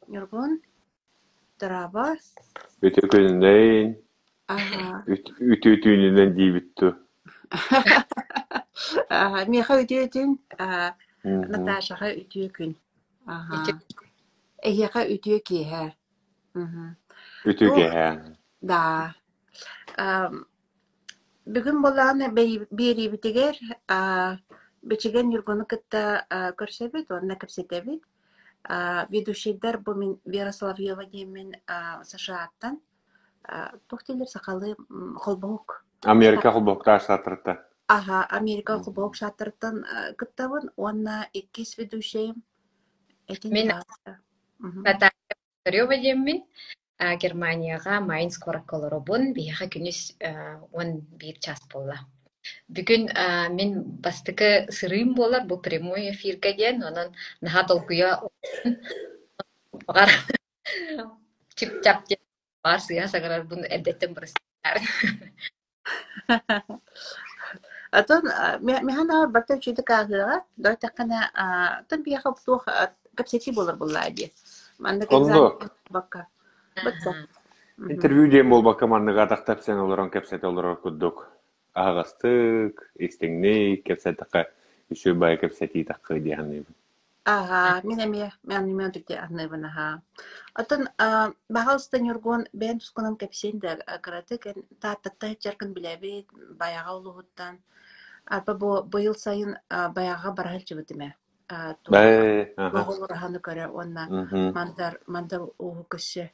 Ньургун, дорообо. Үтүө күнүнэн, Аһа. үтүө түүнүнэн диибит дуу. Аһа, миэхэ үтүө түүн, аа, Мгм. Наташаҕа үтүө күн. Аһа. Эһиэхэ үтүө киэһэ. Мгм. Үтүө Туох, киэһэ. да. Ам, Бүгүн буоллаҕына биэриибитигэр аа, Бичигэн Ньургуну кытта аа, көрсөбүт уонна кэпсэтэбит. Аа, ведущайдар бу мин Вера Соловьева диэммин аа, США-ттан аа, туох дииллэр сахалыы м, холбоһук Америка холбоһуктаах штаттарыттан. Аха, Америка холбоһук штаттарыттан аа, кыттабын уонна иккис ведущайым этин Мин паста. Мгм. Наталья Пискарева диэммин, Германияҕа Майнц куоракка олоробун. Биһиэхэ күнүс 11 час буолла. Бүгүн мин бастакы сырыым буолар бу прямой эфиргэ диэн, онон наһаа долгуйа баҕар чип-чап диэн баар сыыһа саҥарарбын эрдэттэн бырастыылаары. Оттон миэхэ барыта үчүгэйдик ааһыаҕа, дойдаххына оттон биһиэхэ туох кэпсэтии буолар буоллаа дии. Маннык экзамен Оннук. буолбакка. Бачча. Интервью диэн буолбакка маннык атах тэпсэн олорон кэпсэтэ олорор курдук аһаҕастык, истиҥник кэпсэттэххэ үчүгэй баайы кэпсэтии таххыы дии саныыбын. Аһаа, мин эмиэ, мин эмиэ онтук аһыныыбын аһаа. Оттон аа, баҕалыста Ньургун бэйэн тускунан кэпсиэн да кыратык эн Тааттаттан сылдьаргын билэбит, Байаҕа улууһуттан. Арба бу быйыл сайын аа, Байаҕаҕа бара сылдьыбытым ээ. Аа, туох Бээ, аха. Моҕол ураһаны көрө уонна Мгм. Мандар Мандар ууһу көрсө.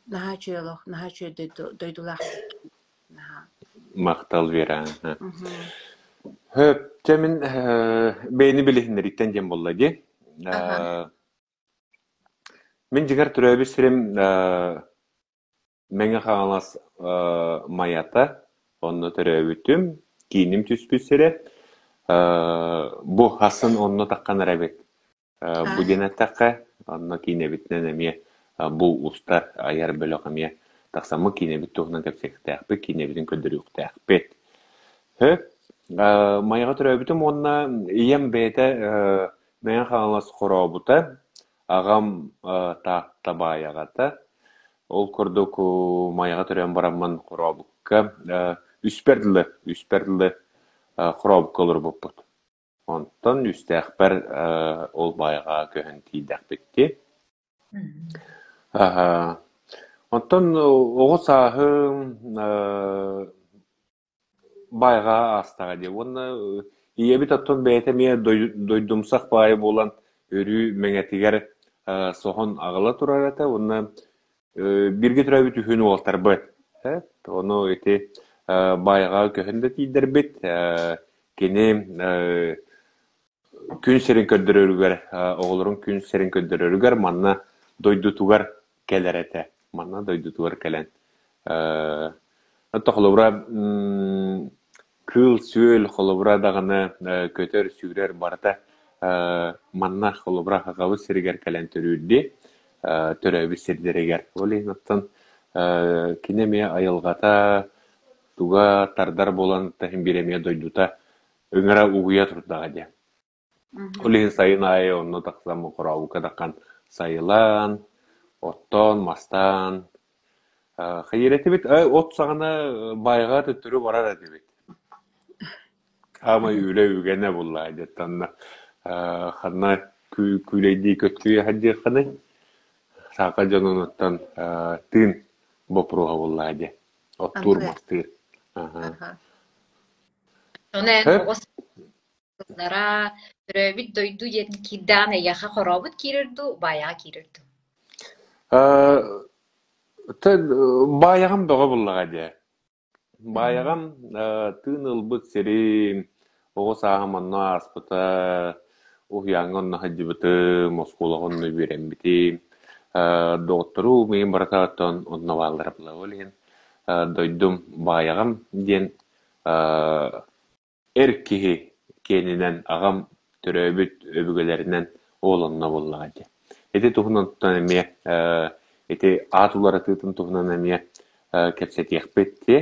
Наһаа үчүгэй олох, наһаа үчүгэй дойду, дойдулаах эбиккин. Наһаа. Махтал Вера. Аха. Мгм. Хөп, чэ мин бэйэни билиһиннэрииттэн диэн буолла дии. Аха. Э, Мин дьиҥэр төрөөбүт сирим Мэҥэ Хаҥалас Майата, онно төрөөбүтүм, кииним түспүт сирэ. Бу хасын онно таххан эрэ эбит. Бу диэн эттэххэ, онно киинэбитинэн эмиэ бу устар айар бөлөх эмиэ тахсаммыт киинэбит туһунан кэпсиэхтээхпит, киинэбитин көрдөрүөхтээхпит. Сөп. Майаҕа төрөөбүтүм уонна ийэм бэйэтэ Мэҥэ Хаҥалас Хорообута, аҕам Таатта Баайаҕата. Ол курдук Майаҕа төрөөн бараммын Хорообукка үспэр дылы, үспэр дылы Хорообукка олорбуппут. Онтон үстээхпэр ол баайаҕа көһөн тиийдэхпит дии. Аһа. Оттон оҕо сааһым баайаҕа аастаҕа дии уонна ийэбит оттон бэйэтэ эмиэ дойдумсах баайы буолан өрүү мэҥэтигэр соһон аҕала турар этэ уонна Бииргэ төрөөбүт үһүн уолтарбыт. Ону ити Баайаҕа көһөн да тиийдэрбит, кини күн сирин көрдөрөрүгэр, оҕолорун күн сирин көрдөрөрүгэр манна дойдутугар кэлэр этэ. Манна дойдутугар кэлэн. Холобура, Кыыл-сүөл холобура даҕаны көтөр-сүүрэр барыта манна холобура Аҕабыт сиригэр кэлэн төрүүр дии, төрөөбүт сирдэригэр. Ол иһин оттон кини эмиэ айылҕата туга тардар буолан иһин биир эмиэ дойдута ыҥыра угуйа турдаҕа дии. Ол иһин сайын аайы онно тахсан хорообукка таххан сайылаан, оттоон, мастаан хайыыр этибит. От саҕана баайаҕа төттөрү барар этибит. Аамай үлэ үгэнэ булла дьэттанна ханна күүлэйдии көттүө сылдьыаххыный саака дьонунуттан тыын боппуруоһа буллаа дьэ оттуур мастыыр. Ону эн оҕо Сыллара, төрөөбүт дойду диэн киирдэҕинэ эйиэхэ хорообут киирэр дуу, баайаҕа киирэр дуу? Баайаҕам бөҕө буллаҕа дии. Баайаҕам тыын ылбыт сирим, оҕо сааһым онно ааспыта, уһуйааҥҥа онно сылдьыбытым, оскуолаҕа онно үөрэммитим. Доҕотторум миигин барыта оттон онно бааллара буолла. Ол иһин дойдум Баайаҕам диэн Эр киһи киэнинэн аҕам төрөөбүт өбүгэлэринэн уол онно буоллаҕа дии. Ити туһунан эмиэ ити аат уларытыытын туһунан эмиэ кэпсэтиэхпит дии.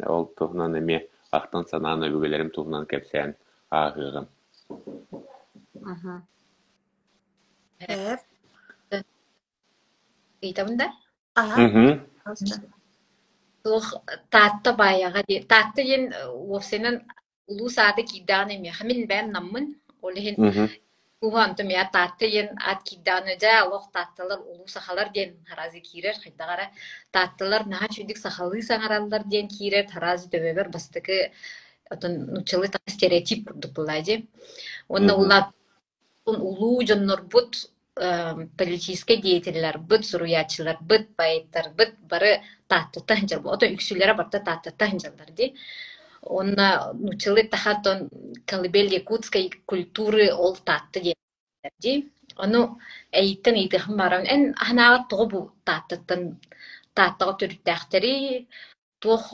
Ол туһунан эмиэ ахтан-санаан өбүгэлэрим туһунан кэпсээн ааһыаҕым. Ыйытабын да? Аһа, пожалуйста. Туох Таатта баайаҕа диэн Таатта диэн уопсайынан улуус аата киирдэҕинэ миэхэ мин бэйэм наммын. Ол иһин кууһу онтум я Таатта диэн аат киирдэҕинэ дьэ олох Таатталар улуу сахалар диэн сразу киирэр хайдах эрэ Таатталар наһаа үчүгдүк сахалыы саҥараллар диэн киирэр сразу төбөбөр бастакы отон нууччалыы стереотип курдук буолаа дии. Уонна улаат Улуу дьоннорбут, политическай деятелларбыт, суруйааччыларбыт, поэттарбыт бары Тааттаттан сылдьаллар. Ото үксүлэрэ барыта Тааттаттан сылдьаллар дии. Уонна нууччалыы тахатон колыбель якутской культуры ол Таатта диэн дии. Ону эйиттэн ыйытыахым баарабын. Эн аһынааҕар тоҕо бу Тааттаттан Тааттаҕа төрүттээхтэрий? Туох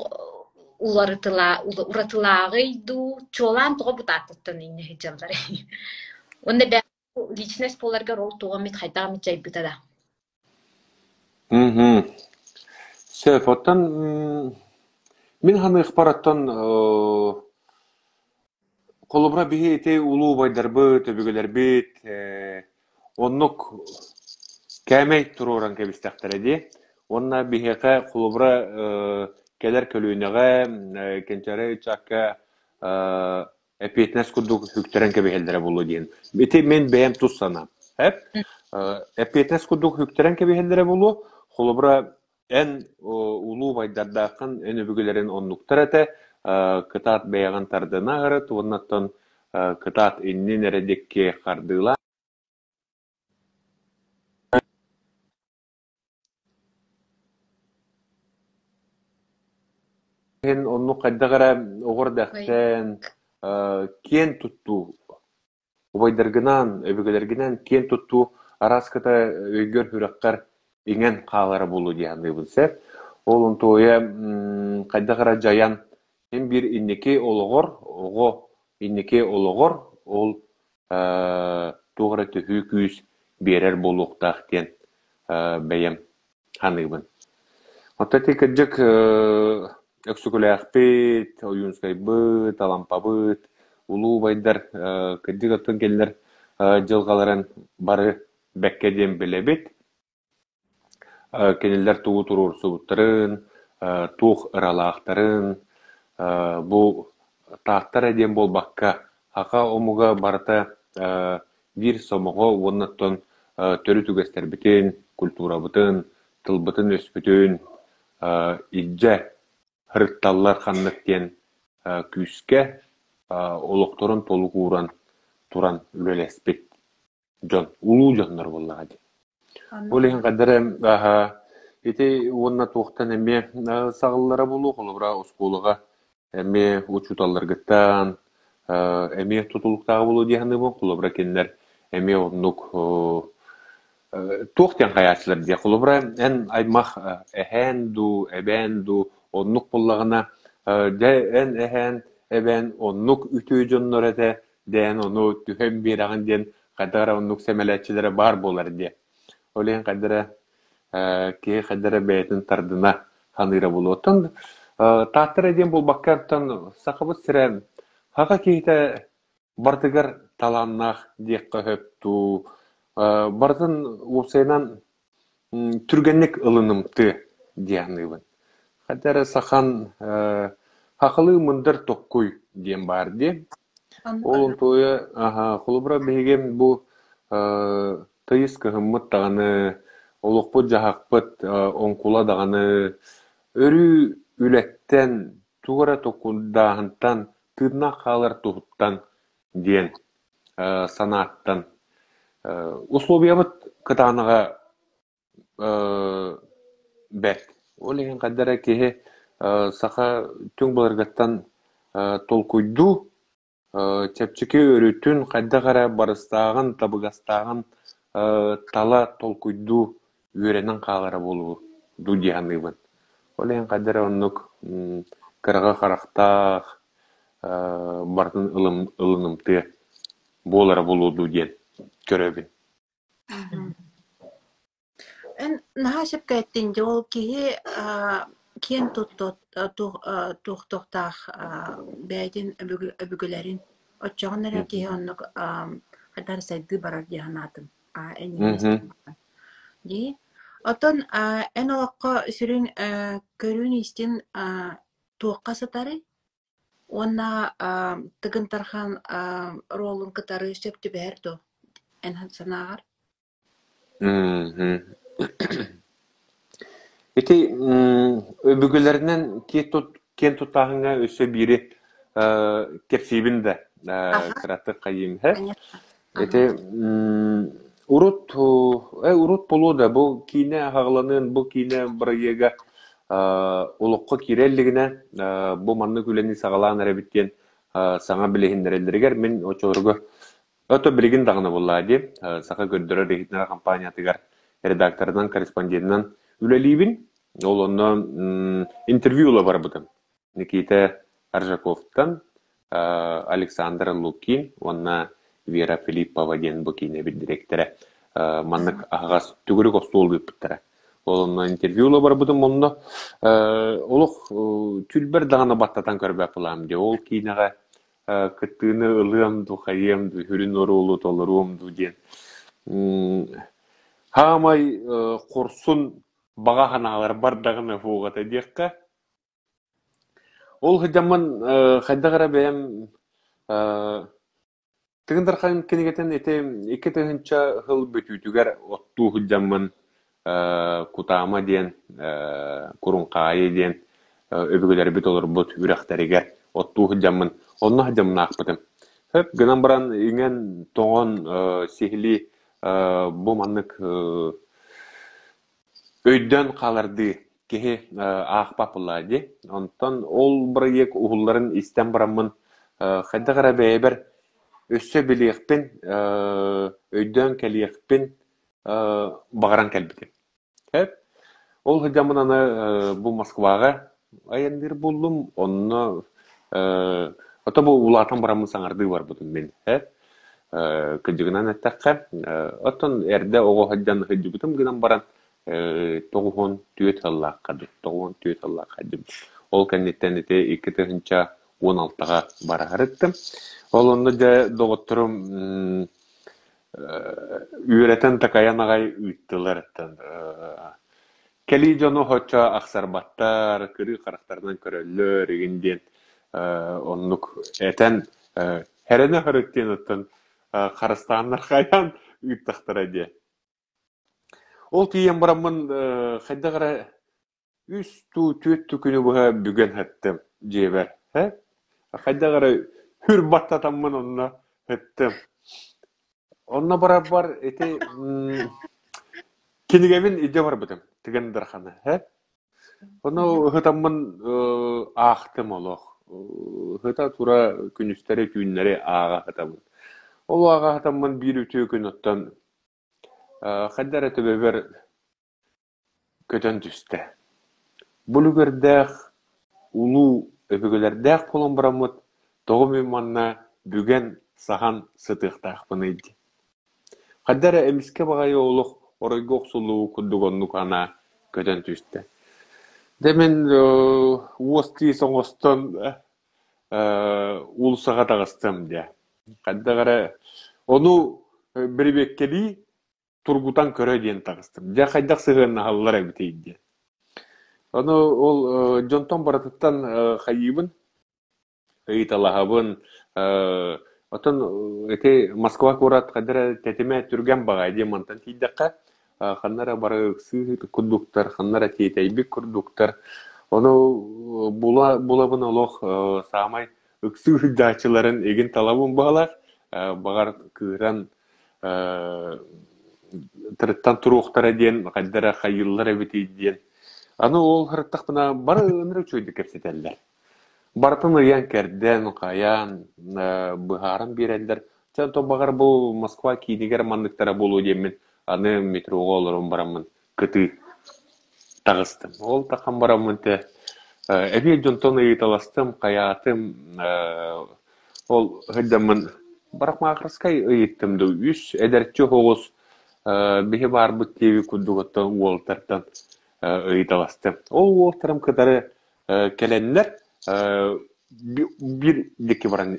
уларытыла уратылааҕый дуу, чуолаан тоҕо бу Тааттаттан инньэ сылдьалларый? Уонна бэйэҥ личность буоларгар ол туох эмит хайдах эмит дьайбыта да? Мгм. Сөп, оттон мин саныахпар оттон Холобура, биһи ити улуу убайдарбыт, өбүгэлэрбит оннук кээмэй туруоран кэбистэхтэрэ дии. Уонна биһиэхэ холобура кэлэр көлүөнэҕэ, кэнчээри ыччакка эппиэтинэс курдук үктэрэн кэбиһэллэрэ буолуо диэн. Ити мин бэйэм тус санаам. Эп эппиэтинэс курдук үктэрэн кэбиһэллэрэ буолуо. Холобура, Эн улуу убайдардааххын, эн өбүгэлэрин оннуктар этэ, кытаат бэйэҕин тардына аһарыт уоннаттан кытаат иннин эрэ диэки хардыылаа. Иһин оннук хайдах эрэ оҕор дэхтэн киэн туттуу Убайдаргынаан, өбүгэлэргинэн киэн туттуу арааската өйгөр-сүрэххэр иҥэн хаалара буолуо дии саныыбын сөп. Ол онтуойа хайдах эрэ дьайан син биир инники олоҕор, оҕо инники олоҕор ол туох эрэ төһүү күүс биэрэр буолуохтаах диэн бэйэм саныыбын. Оттон ити кырдьык Өксөкүлээхпит, Ойуунскайбыт, Алампабыт, улуу убайдар кырдьык оттон кинилэр дьылҕаларын бары бэккэ диэн билэбит. Кинилэр тугу туруорсубуттарын, туох ыралаахтарын, бу Таатта эрэ диэн буолбакка, саха омуга барыта биир сомоҕо уонна оттон төрүт үгэстэрбитин, культурабытын, тылбытын-өспүтүн илдьэ сырытталлар ханнык диэн күүскэ олохторун толук ууран туран үлэлэспит дьон, улуу дьоннор буоллаҕа дии. Ол иһин хайдах эрэ ити уонна туохтан эмиэ саҕыллара буолуо, холобура, оскуолаҕа эмиэ учууталларгыттан эмиэ тутулуктааҕа буолуо дии саныыбын. Холобура, кинилэр эмиэ оннук туох диэн хайааччылар диye. Холобура, эн аймах эһээн дуу, эбээн дуу оннук буоллаҕына, дьэ эн эһээн, эбээн оннук үтүө дьоннор этэ дээн ону түһэн биэрэҕин диэн хайдах эрэ оннук сэмэлээччилэрэ баар буолар диye. Ол иһин хайдах эрэ киһи хайдах эрэ бэйэтин тардына саныыра буолуо. Оттон Таатта эрэ диэн буолбакка, оттон Сахабыт сирэ саха киһитэ барытыгар талааннаах диэххэ сөп дуу, барытын уопсайынан түргэнник ылынымтыа дии саныыбын. Хайдах эрэ сахан сахалыы мындыр токкуй диэн баар дии. Ол онтуойа холобура биһиги бу тыйыс кыһыммыт даҕаны, олохпут-дьаһахпыт оҥкула даҕаны өрүү үлэттэн, тугу эрэ токкуйдааһынтан, тыыннаах хаалар туһуттан диэн санааттан условиябыт кытаанаҕа бэрт. Ол иһин хайдах эрэ киһи саха түҥ былыргыттан толкуйдуу, чэпчэки өрүтүн хайдах эрэ барыстааҕын, табыгастааҕын тала толкуйдуу үөрэнэн хаалара буолуо дуу дии саныыбын. Ол иһин хайдах эрэ оннук кыраҕы харахтаах, барытын ылынымтыа буолара буолуо дуу диэн көрөбүн. Эн наһаа сөпкө эттиҥ дии, ол киһи киэн туттуохтаах бэйэтин өбүгэлэрин. Оччоҕуна эрэ киһи оннук хайдах эрэ сайдыы барар дии санаатым. Эйигин истэн баран. Дии. Оттон эн олоххо сүрүн көрүүн-истин туохха сытарый? Уонна Тыгын Дархан оруолун кытары сөп түбэһэр дуо, эн санааҕар? Ити өбүгэлэринэн киэн туттааһыҥҥа өссө биири кэпсиибин да кыратык хайыым иһэ. Ити урут урут буолуо да бу киинэ аһаҕаланыан бу киинэ бырайыага олоххо киирэ илигинэ бу маннык үлэни саҕалаан эрэбит диэн саҥа билиһиннэрэллэригэр мин оччолорго Ото билигин даҕаны буоллаҕа дии, Саха көрдөрөр-иһитиннэрэр хампаанньатыгар редакторынан, корреспонденынан үлэлиибин. Ол онно интервью ыла барбытым. Никита Аржаковтан, Александр Лукин уонна Вера Филиппова диэн бу киинэбит дириэктэрэ маннык аһаҕас төгүрүк остуол ыыппыттара. Ол онно интервью ыла барбытым онно олох түлбэр даҕаны баттатан көрбөт буолаам дии. Ол киинэҕэ кыттыыны ылыам дуу, хайыам дуу, сүрүн оруолу толоруом дуу диэн хаамай хорсун баҕа санааларбар даҕаны суоҕа диэххэ. Ол сылдьаммын хайдах эрэ бэйэм Тыгын Дархан кинигэтин ити 2000 сыл бүтүүтүгэр оттуу сылдьаммын Кутаама диэн, Куруҥхаайы диэн өбүгэлэрбит олорбут үрэхтэригэр оттуу сылдьаммын, онно сылдьаммын аахпытым. Сөп гынан баран иҥэн, тоҥон сиһилии бу маннык өйдөөн хаалардыы киһи аахпат буоллаҕа дии. Онтон ол бырайыак уһулларын истэн бараммын хайдах эрэ бэйэбэр өссө билиэхпин, өйдөөн кэлиэхпин баҕаран кэлбитим. Сөп. Ол сылдьаммын аны бу Москваҕа айанныыр буоллум. Онно ото бу улаатан бараммын саҥардыы барбытым мин. Кырдьыгынан эттэххэ, оттон эрдэ оҕо сылдьан сылдьыбытым гынан баран 94 сыллаахха 94 сыллаахха Ол кэнниттэн ити 2016-ҕа бара сырыттым. Ол онно дьэ доҕотторум Үөрэтэн-такайан аҕай ыыттылар Кэлии дьону соччо ахсарбаттар, кырыы харахтарынан көрөллөр игин диэн оннук этэн хэрэнэ сырыт диэн оттон харыстааннар хайаан ыыттахтара диэ. Ол тиийэн бараммын хайдах эрэ Үс дуу, түөрт дуу күнү быһа бүгэн сыттым дьиэбэр, ээ хайдах эрэ үр баттатаммын онно сыттым. Онно барарбар ити кинигэбин илдьэ барбытым Тыгын Дарханы, ээ. Ону ыһытаммын аахтым олох. Ыһыта тура күнүстэри-түүннэри ааҕа сытабын. Ол ааҕа сытаммын биир үтүө күн оттон хайда эрэ төбөбөр көтөн түстэ. Бу үлүгэрдээх улуу өбүгэлэрдээх буолан бараммыт, тоҕо мин манна бүгэн, саһан сытыахтаахпыный дии. Хайда эрэ эмискэ баҕайы олох оройго охсуллубут курдук оннук анаа көтөн түстэ. Дьэ мин уос-тиис оҥостон уулуссаҕа таҕыстым дьэ. Хайдах эрэ ону бирибиэккэлии тургутан көрө диэн таҕыстым. Дьэ хайдах сыһыаннаһаллар эбитий диэн. Ону ол дьонтон барытыттан хайыыбын, ыйыталаһабын. Оттон ити Москва куорат хайдах эрэ тэтимэ түргэн баҕайы диэн мантан тиийдэххэ, ханна эрэ бары ыксыы курдуктар, ханна эрэ тиэтэйбит курдуктар. Ону була булабын олох саамай ыксыы сылдьааччыларын игин талабын баҕалаах, баҕар кыыран тырыттан туруохтара диэн хайда эрэ хайыыллар эбитий диэн. Аны ол сырыттахпына бары ынырык үчүгэйдик кэпсэтэллэр. Барытын ыйан-кэрдэн, хайаан, быһааран биэрэллэр. Чэ, онтон баҕар бу Москва киинигэр манныктара буолуо диэммин аны метроҕа олорон бараммын кытыы таҕыстым. Ол тахан бараммын тэ эбиэ дьонтон ыйыталастым, хайаатым, ол сылдьаммын Барахмахерскай ыйыттым дуу, үс эдэрчи оһоҕос биһи баарбыт диэби курдук оттон уолтартан ыйыталастым. Ол уолтарым кытары кэлэннэр биир диэки баран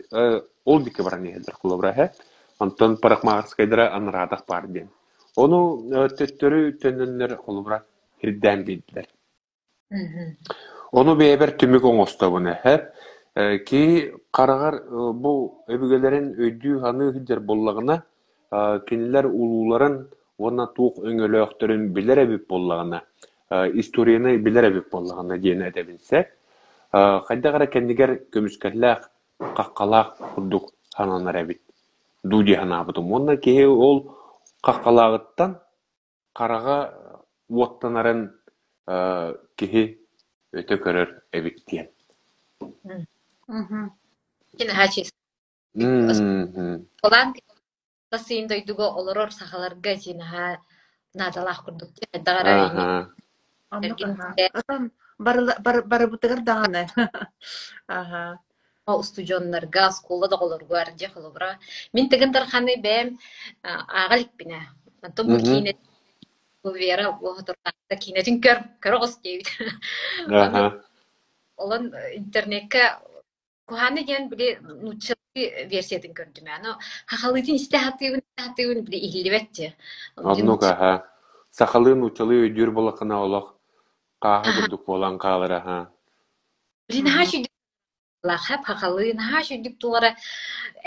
ол диэки баран иһэллэр холобура эһэ. Онтон парикмахерскайдара анараатах баар диэн. Ону төттөрү төннөннөр холобура ирдээн биэрдилэр. Ону бэйэбэр түмүк оҥостобун эһэ. Киһи хараҕар бу өбүгэлэрин өйдүү-саныы сылдьар буоллаҕына, кинилэр улууларын уонна туох өҥөлөөхтөрүн билэр эбит буоллаҕына, историяны билэр эбит буоллаҕына диэн этэбин сөп. Хайдах эрэ кэннигэр көмүскэллээх, хаххалаах курдук сананар эбит дуу дии санаабытым. Уонна киһи ол хаххалааҕыттан хараҕа уоттанарын киһи өтө көрөр эбит диэн. Холаан сыйын дойдуга олорор сахаларга ити наһаа наадалаах курдук хайдах эрэ Барыбытыгар даҕаны. Аха. устудьуоннарга, оскуола доҕолоругар дьэ холобура. Мин Тыгын Дарханы бэйэм ааҕа иликпинэ. Онтон бу киинэ бу Вера Уоһутурдаахта киинэтин көр, көрө оҕус диэбит. Ону олон интернеккэ куһааны диэн били нууччалыы версиятын көрдүм. Аны хахалыытын истэ сатыыбын, сатыыбын били иһиллибэт дии. Оннук аха. Сахалыы нууччалыы өйдүүр буоллаххына олох хааһы курдук буолан хаалар аха. Били наһаа Лаахап хахалыы наһаа үчүгдүк туох эрэ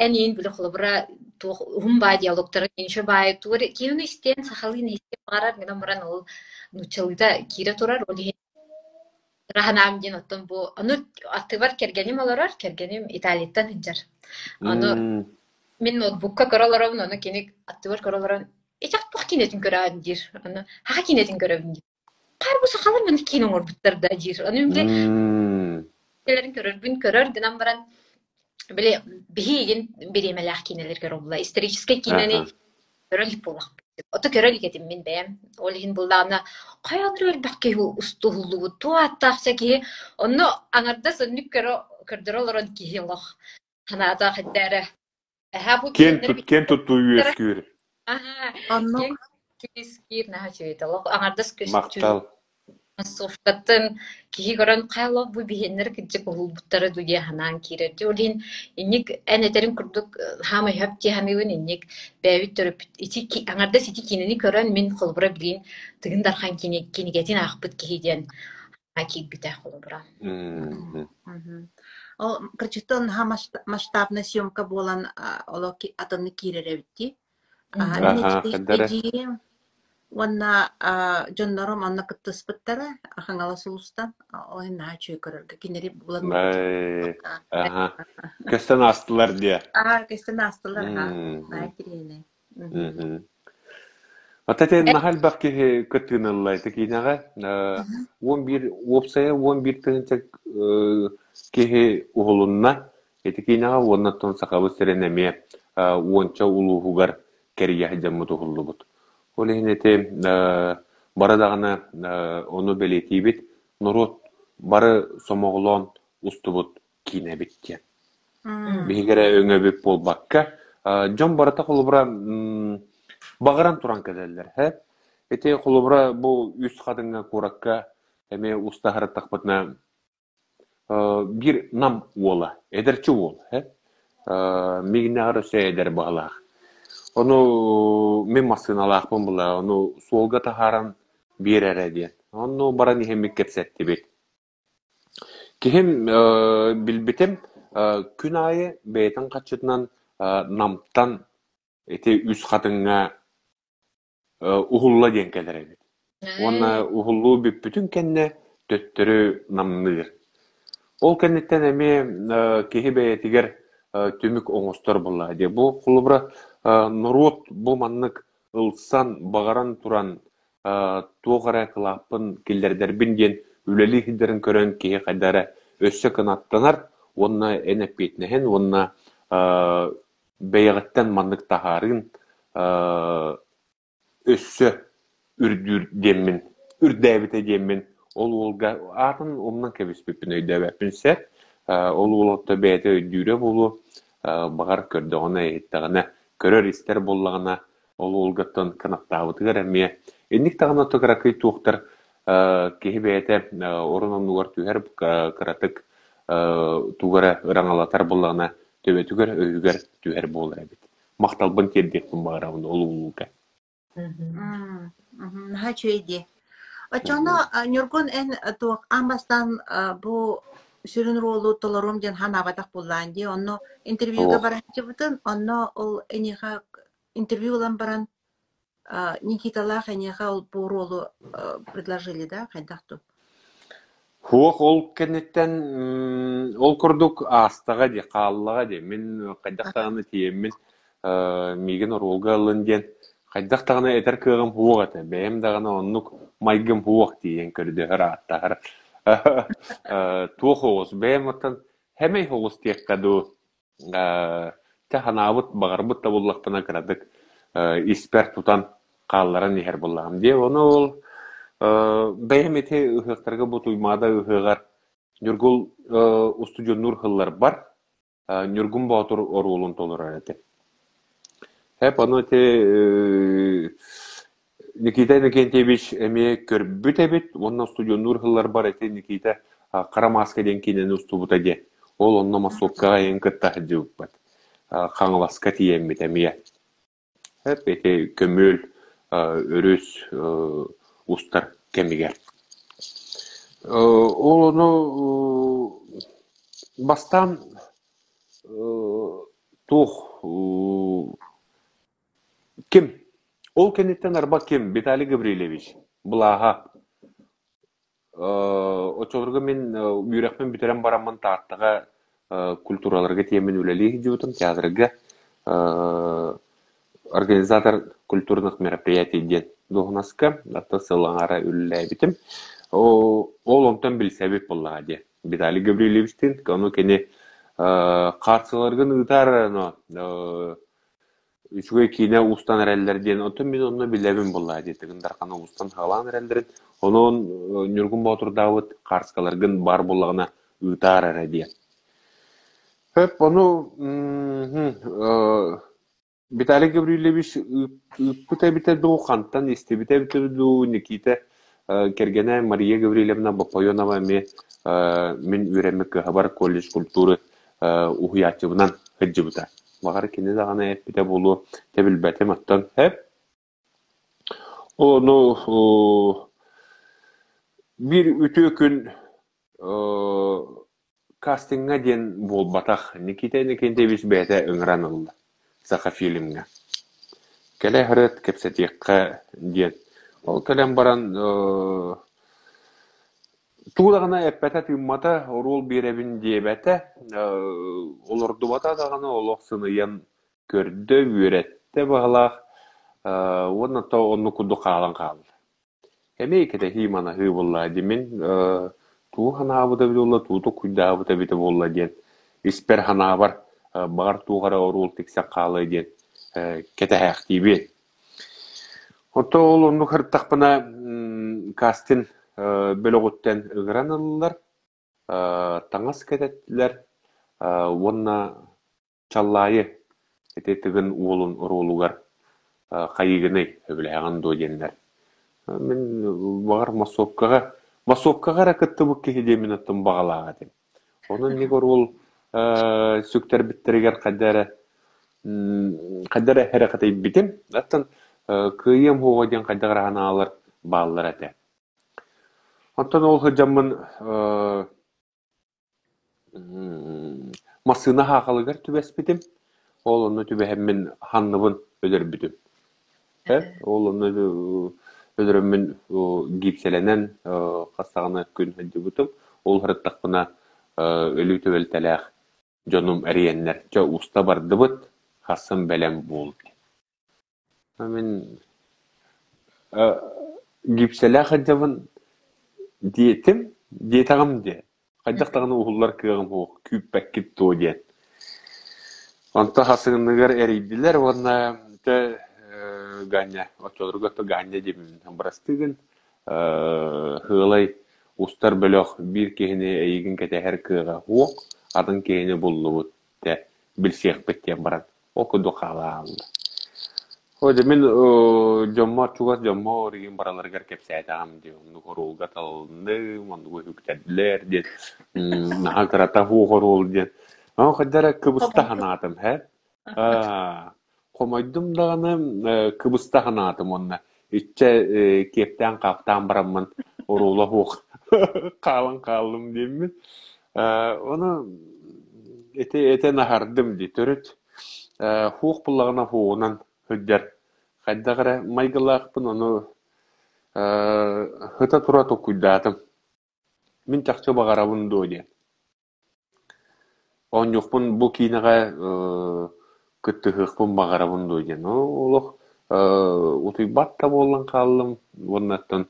эн иин били холобура туох уһун баай диалогтара иншо баайы тугу эрэ киһини истиэн сахалыы истиэн баҕарар гынан баран ол нууччалыыта киирэ турар ол иһин ыраһанаам диэн оттон бу ону аттыбар кэргэним олорор кэргэним Италияттан сылдьар ону мин ноутбукка көрө олоробун ону кини аттыбар көрө олорон ичах туох киинэтин көрөҕүн диир ону хаха киинэтин көрөбүн диир Хаар бу сахалар маны киин оҥорбуттар да диир. Ону били кэлэрин көрөрбүн көрөр гынан баран били биһиигин бириэмэлээх киинэлэр көрө Историческай киинэни көрө илик буоллахпыт. Ото көрө илик этим мин бэйэм. Ол иһин буллаҕына хайаан эрэ элбэх киһи устуһуллубут, туох ааттаахча киһи онно аҥардас оннук көрө көрдөрө олорон киһи олох санаата хайда эрэ Эһээ бу Киэн кииннэр тут киэн туттуу үөскүүр. Аһаа, Оннук. киэҥ киир наһаа үчүгэй олох аҥардас көстүү Махтал. массовкатын киһи көрөн хайа бу биһиэннэр кырдьык уһулбуттара дуу диye санаан киирэр. Дьэ ол иһин инник эн этэриҥ курдук хаамай хөп дии саныыбын инник бэйэбит төрөппүт ити аҥардас ити киинэни көрөн мин холобура билигин Тыгын Дархан кинигэтин аахпыт киһи диэн киирбитэ холобура. Ол кырдьыктан наһаа масштабная съемка буолан олох атыннык киирэр эбит дии. Мин эдьиийим уонна дьоннорум онно кыттыспыттара Хаҥалас улуустан. Ол иһин наһаа үчүгэй көрөргө. Кинилэри булан Аха. Көстөн аастылар диэ. Аа, көстөн аастылар. Наһаа интэриэһинэй. Ата ити наһаа элбэх киһи кыттыыны ылла ити киинэҕэ. 11 уопсайа 11 тыһыынча киһи уһулунна ити киинэҕэ уонна оттон Сахабыт сирин эмиэ уонча улууһугар кэрийэ сылдьаммыт уһуллубут. Ол иһин ити бары даҕаны ону бэлиэтиибит, норуот бары сомоҕолоон устубут киинэбит диэн. Биһиги эрэ өҥөбүт буолбакка, дьон барыта холобура баҕаран туран кэлэллэр. Һэ? Ити холобура бу Үс Хатыҥҥа куоракка эмиэ уста сырыттахпытына биир Нам уола, эдэрчи уол, һэ? Миигиннээҕэр өссө эдэр баһылаах. Ону мин массыыналаахпын була, ону суолга таһааран биэрэрэ диэн. Онну баран иһэммит кэпсэттибит. Киһим билбитим, күн аайы бэйэтин харчытынан Намтан ити Үс Хатыҥҥа уһулла диэн кэлэр эбит. Уонна уһуллуу бүппүтүн кэннэ төттөрү намныыр. Ол кэнниттэн эмиэ киһи бэйэтигэр түмүк оҥостор буоллаҕа дии. Бу холобура норуот бу маннык ылсан, баҕаран туран туох эрэ кылааппын киллэрдэрбин диэн үлэлии сылдьарын көрөн киһи хайда эрэ өссө кынаттанар уонна эн эппиэтинэһин уонна бэйэҕиттэн маннык таһаарыын өссө үрдүүр диэммин үрдээбитэ диэммин ол уолга аатын умнан кэбиспиппин өйдөөбөппүн сөп ол уол отто бэйэтэ өйдүүрэ буолуо баҕар көрдөҕүнэ иһиттэҕинэ көрөр-истэр буоллаҕына Ол уолгаттан кынаттаабытыгар эмиэ инник даҕаны ото кыракый туохтар киһи бэйэтэ орун оннугар түһэр кыратык тугу эрэ ыраҥалатар буоллаҕына төбөтүгэр өйүгэр түһэр буолар эбит. Махталбын тиэрдиэхпин баҕарабын ол уолга. Наһаа үчүгэй дии. Оччоҕуна Ньургун эн туох аан бастаан бу сүрүн оруолу толоруом диэн санаабатах буоллаҕын дии. Онно интервьюга Суох. барааччыбытын, онно ол эйиэхэ интервью ылан баран Никиталаах эйиэхэ ол бу оруолу предложили да хайдах дуу? Суох, ол кэнниттэн ол курдук аастаҕа дии, хааллаҕа дии. Мин хайдах даҕаны тиийэммин миигин оруолга ылын диэн хайдах даҕаны этэр кыаҕым суох этэ. Бэйэм даҕаны оннук майгым суох тиийэн көрдөһөр, ааттаһар. Туох оҕус, бэйэм оттон хэмэй оҕус диэххэ дуу, Чэ, санаабыт, баҕарбыт да буоллахпына кыратык испэр тутан хаалларан иһэр буоллаҕым дии. Ону ол бэйэм ити ыһыахтарга бу Туймаада ыһыаҕар Ньургул устудьуоннуур сылларбар Ньургун Боотур оруолун толорор этим. Эп ону ити Никита Иннокентьевич эмиэ көрбүт эбит уонна устудьуоннуур сылларбар ити Никита Хара мааска диэн киинэни устубута диэн. Ол онно массовкаҕа эйигин кытта сылдьыбыппыт. Хаҥаласка тиийэммит эмиэ. Эп ити көмүөл өрүс устар кэмигэр. Ол ону бастаан туох Ким? Ол кэнниттэн арба ким? Виталий Гаврильевич. Былааһа. Оччолорго мин үөрэхпин бүтэрэн бараммын Тааттаҕа культураларга тиэммин үлэлии сылдьыбытым, театрга организатор культурных мероприятий диэн дуоһунаска аттан сыл аҥаара үлэлээбитим. Ол онтон билсэбит буоллаҕа диэн. Виталий Гаврильевичтыын, ону кини хаартыларгын ыытаар үчүгэй киинэ устан эрэллэр диэн, оттон мин онно билэбин буоллаа дии, Тыгын Дарханы устан саҕалаан эрэллэрин, онон Ньургун Боотурдаабыт хаарскаларгын баар буоллаҕына ыытаар эрэ диэн. Хөп, ону Виталий Гаврильевич ыыппыт эбитэ дуу, хантан истибитэ эбитэ дуу, Никита кэргэнэ Мария Гаврильевна Боппойонова эмиэ мин үөрэммит кыһабар колледж культуры уһуйааччыбынан сылдьыбыта. Баҕар кини даҕаны эппитэ буолуо, дьэ билбэтим оттон эп. Ону биир үтүө күн кастиҥҥа диэн буолбатах, Никита Иннокентьевич бэйэтэ ыҥыран ылла Сахафильмҥа. Кэлэ сырыт, кэпсэтиэххэ диэн. Ол кэлэн баран Тугу даҕаны эппэтэ-тыыммата, оруол биэрэбин диэбэтэ, олордубата даҕаны олох сыныйан көрдө, үөрэттэ быһалаах уонна то оннук курдук хаалан хаалла. Эмиэ кэтэһии-манаһыы буолла дии мин тугу санаабыта эбитэ буолла, тугу толкуйдаабыта эбитэ буолла диэн испэр санаабар баҕар туох эрэ оруол тиксэн хаалыа диэн кэтэһээхтиибин. Онтон ол оннук сырыттахпына кастинг бөлөҕүттэн ыҥыран ыллылар, таҥас кэтэттилэр уонна Чаллаайы ити Тыгын уолун оруолугар хайыыгыный, сөбүлэһэҕин дуо диэннэр. Мин баҕар массовкаҕа массовкаҕа эрэ кыттыбыт киһи диэммин оттон баҕалаах этим. Онон инник оруол сүктэрбиттэригэр хайда эрэ хайда эрэ эрэхэтийбитим. Оттон кыайыам суоҕа диэн хайдах эрэ санаалар бааллар этэ. Оттон ол сылдьаммын массыына саахалыгар түбэспитим. Ол онно түбэһэммин ханныбын өлөрбүтүм. Ол онно өлөрөммүн гипсэлэнэн хас даҕаны күн сылдьыбытым. Ол сырыттахпына өлүү түбэлтэлээх дьонум эрийэннэр, «Чэ, уста бардыбыт, хассын бэлэм буол» Мин гипсэлээх сылдьабын диэтим, диэтэҕим диэ. Хайдах даҕаны уһуллар кыаҕым суох, күүппэккит дуо диэн. Онтон хасыҥыныгар эрийдилэр уонна дьэ Ганя, оччолорго Ганя диэбиппин бырастыы гын, Һыалай устар бөлөх биир киһини эйигин кэтэһэр кыаҕа суох, атын киһини буллубут дэ билсиэхпит диэн баран ол курдук хаалааллар. О, дьэ мин дьоммор чугас дьоммор игин бараларыгар кэпсээтэҕим дии оннук оруолга талылынным, оннугу үктэрдилэр диэн наһаа кырата суох оруол диэн. Ону хайдах эрэ кыбыста санаатым һэ. Хомойдум даҕаны, кыбыста санаатым уонна иччэ киэптээн-хаптаан бараммын оруола суох хаалан хааллым диэммин. Ону ити этэн аһардым дии төрүт хуох буллаҕына хуоҕунан сылдьар хайдах эрэ майгылаахпын ону сыта-тура толкуйдаатым. Мин чахчы баҕарабын дуо диэн. Оонньуохпун бу киинэҕэ кыттыһыахпын баҕарабын дуо диэн. Олох утуйбат да буолан хааллым уонна оттон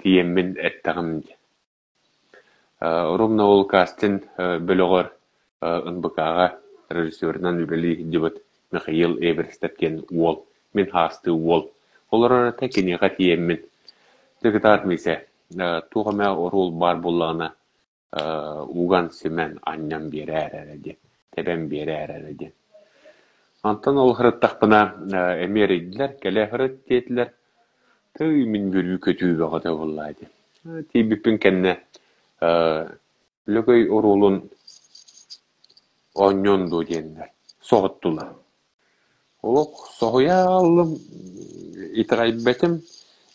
тиийэммин эттэҕим дии. Ровно ол кастинг бөлөҕөр НБК-ҕа режиссерынан үлэлии сылдьыбыт Михаил Эверстов диэн уол, мин хаастыы уол олорор этэ, киниэхэ тиийэммин дьэ Миисэ, туох эмэ оруол баар буоллаҕына уган-симэн анньан биэрээр эрэ диэн, тэбэн биэрээр эрэ диэн. Онтон ол сырыттахпына эмиэ эрийдилэр, кэлэ сырыт диэтилэр. Тыый, мин үөрүү-көтүү бөҕөтө буоллаа диэн. Тиийбиппин кэннэ Лөгөй оруолун оонньуон дуо диэннэр соһуттулар. Олох соһуйа аҕаллым, итэҕэйбэтим.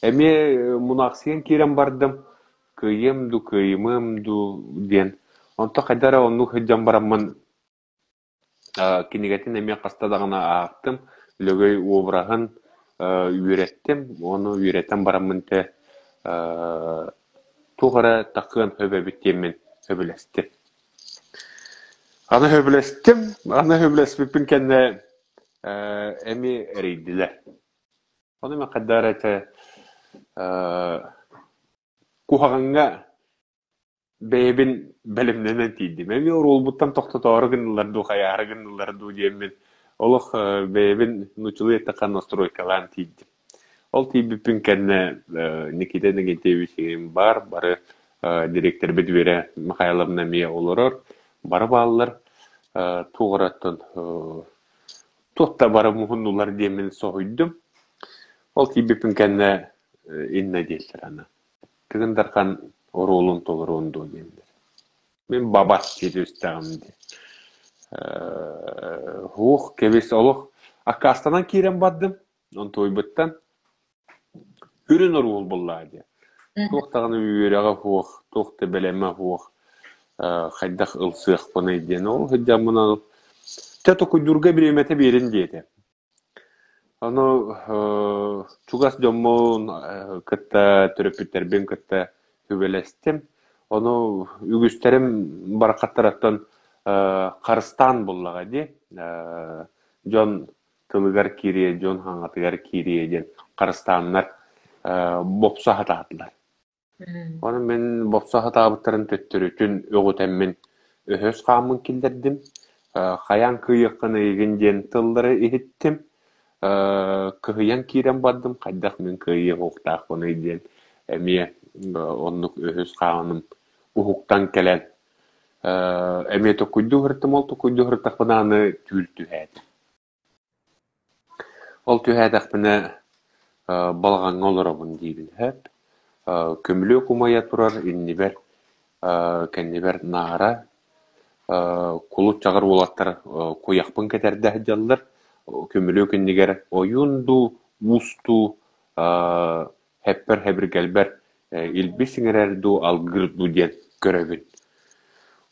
Эмиэ мунаахсыйан киирэн бардым, кыайыам дуу, кыайымыам дуу диэн. Онтон хайдах эрэ оннук сылдьан бараммын кинигэтин эмиэ хаста даҕаны аахтым, Лөгөй уобараһын үөрэттим, ону үөрэтэн бараммын тэ туох эрэ таххыан сөп эбит диэммин сөбүлэстим. Аны сөбүлэстим, аны сөбүлэспиппин кэннэ эмиэ эрийдилэр. Ону мен хайдах эрэ этэ куһаҕаҥҥа бэйэбин бэлэмнэнэн тиийдим. Эмиэ оруолбуттан тохтотоору гыннылар дуу, хайаары гыннылар дуу диэммин олох бэйэбин нууччалыы эттэххэ настройкалаан тиийдим. Ол тиийбиппин кэннэ Никита Иннокентьевич игин баар, бары дириэктэрбит Вера Михайловна эмиэ олорор, бары бааллар. Туох эрэ оттон туох да бары муһуннулар диэммин соһуйдум. Ол тиийбиппин кэннэ иннэ дииллэр аны. Тыгын Дархан оруолун толоруон дуо диэннэр. Мин бабат дии түстэҕим дии. Ух, кэбис олох аккаастанан киирэн бардым. Онтуойбуттан үрүн оруол буллаа диэн. Туох даҕаны үөрэҕэ суох, туох да бэлэмэ суох, хайдах ылсыахпыный диэн. Ол сылдьаммын ол чэ токуйдуурга бириэмэтэ биэрин диэтэ. Ону чугас дьоммун кытта, төрөппүттэрбин кытта сүбэлэстим. Ону үгүстэрим барахаттарыттан харыстаан буллаҕа дии. Дьон тылыгар киириэ, дьон хаҥатыгар киириэ диэн харыстааннар бопсо сатаатылар. Ону мин бопсо сатаабыттарын төттөрүтүн өҕүтэммин өһөс хааммын киллэрдим, хайаан кыайыаххын эйигин диэн тыллары иһиттим, кыһыйан киирэн бардым, хайдах мин кыайыа суохтаахпыный диэн эмиэ оннук өһөс хааным уһуктан кэлэн эмиэ токуйдуу сырыттым, ол токуйдуу сырыттахпына аны түүл түһээтим. Ол түһээтэхпинэ балаҕаҥҥа олоробун диибин сөп. Көмүлүөк умайа турар иннибэр, кэннибэр наара, кулут чаҕыр уолаттар куйахпын кэтэрдэ сылдьаллар. Көмүлүөк иннигэр ойуун дуу, уус дуу һэппэр-хэбиргэлбэр илбис иҥэрэр дуу, алгыыр дуу диэн көрөбүн.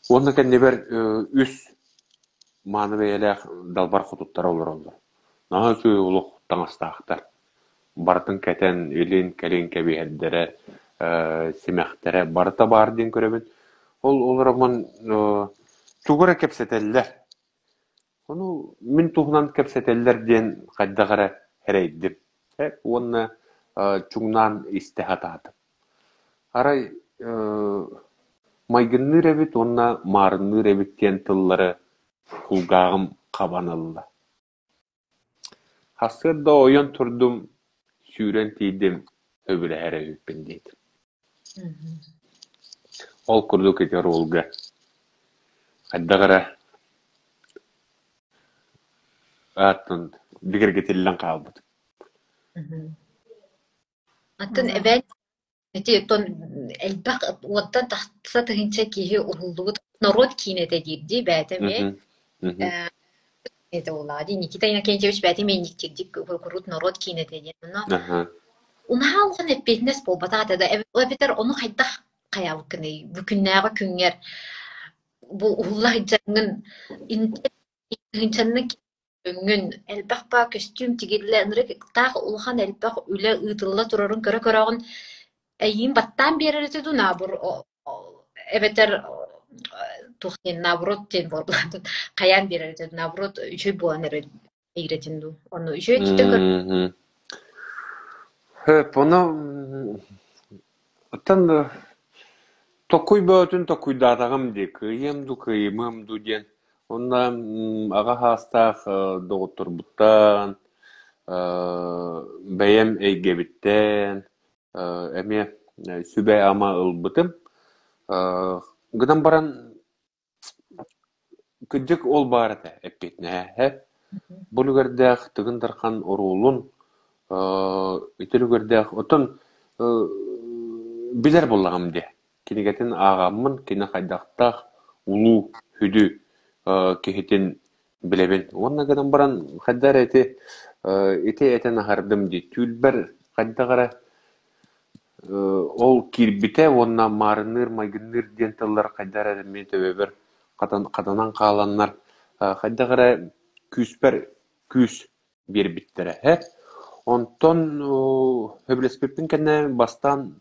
Уонна кэннибэр үс мааны бэйэлээх далбар хотуттара олороллор. Наһаа үчүгэй олох таҥастаахтар. Барытын кэтэн, илин-кэлин кэбиһэрдэрэ, симэхтэрэ барыта баар диэн көрөбүн. Ол олороммун тугу эрэ кэпсэтэллэр. Ону мин туһунан кэпсэтэллэр диэн хайдах эрэ эрэйдим. Уонна чуҥнаан истэ сатаатым. Арай майгынныыр эбит уонна маарынныыр эбит диэн тыллары кулгааҕым хабан ылла. Сарсыарда ойон турдум, сүүрэн тиийдим, сөбүлэһэр эбиппин диэтим. Ол курдук ити оруолга хайдах эрэ ааттан бигэргэтиллэн хаалбыт. Атын эбээн Ити оттон элбэх уонтан тахса тыһыынча киһи уһуллубут норуот киинэтэ диир дии бэйэтэ эмиэ. Это буоллаҕа дии. Никита Иннокентьевич бэйэтин миинньиктиирдик куруук норуот киинэтэ диэн. Онно унаһаа улахан эппиэтинэс буолбатах этэ да, эбэтэр ону хайдах хайаабыккыный? Бу күннээҕи күҥҥэр бу уһулла сылдьаҥҥын тыһыынчаннан өҥҥүн элбэх баа көстүүм тигиллэ ынырык таах улахан элбэх үлэ ыытылла турарын көрө-көрөҕүн эйиин баттаан биэрэр этэ дуу наобор эбэтэр туох диэн наоборот диэн буолбатын хайаан биэрэр этэ наоборот үчүгэй буолан эрэ иирэтин дуу ону үчүгэй өттүттэн көр Хөп, ону оттон токуй бөҕөтүн токуйдаатаҕым дии, кыайыам дуу, кыайымыам дуу диэн. Уонна аҕа саастаах доҕотторбуттан, бэйэм эйгэбиттэн эмиэ сүбэ-ама ылбытым. Гынан баран Кырдьык ол баар этэ, эппиэтинэһэ. Бу үлүгэрдээх Тыгын Дархан оруолун ити үлүгэрдээх оттон билэр буоллаҕым дии. Кинигэтин ааҕаммын, кини хайдахтаах улуу, сүдү киһитин билэбин. Уонна гынан баран хайдах эрэ ити ити этэн аһардым дии. Түүлбэр хайдах эрэ Ол киирбитэ уонна маарынныыр, майгынныыр диэн тыллар хайдах эрэ мин төбөбөр хатанан хааланнар, хайдах эрэ күүспэр күүс биэрбиттэрэ ээ. Онтон сөбүлэспиппин кэннэ бастаан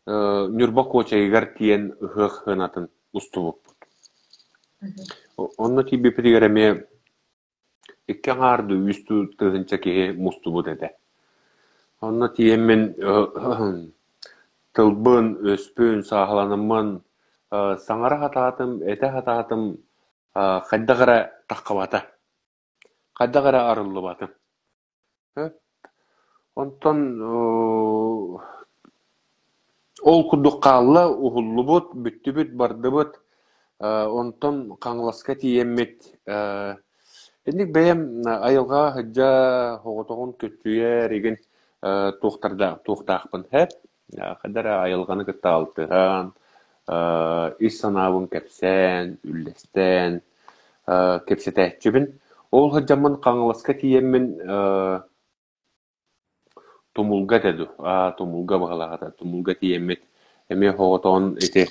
Ньурба Куочайыгар тиийэн ыһыах сыанатын устубуппут. Онно тиийбиппитигэр эмиэ Икки аҥаар дуу, үс дуу тыһыынча киһи мустубут этэ. Онно тиийэммин тылбын, өспүн, сааһыланаммын саҥара сатаатым, этэ сатаатым, хайдах эрэ таххыбата, хайдах эрэ арыллыбатым. Онтон ол курдук хаалла, уһуллубут, бүттүбүт, бардыбыт. Онтон Хаҥаласка тиийэммит инник бэйэм айылҕаҕа сылдьа соҕотоҕун көччүйэр игин туохтардаах туохтаахпын һэп хайдах эрэ айылҕаны кытта алтыһан, ис санаабын кэпсээн, үллэстэн кэпсэтээччибин. Ол сылдьаммын Хаҥаласка тиийэммин Тумулга этэ дуу, аа Тумулга быһалаах этэ, Тумулга тиийэммит эмиэ соҕотоҕун ити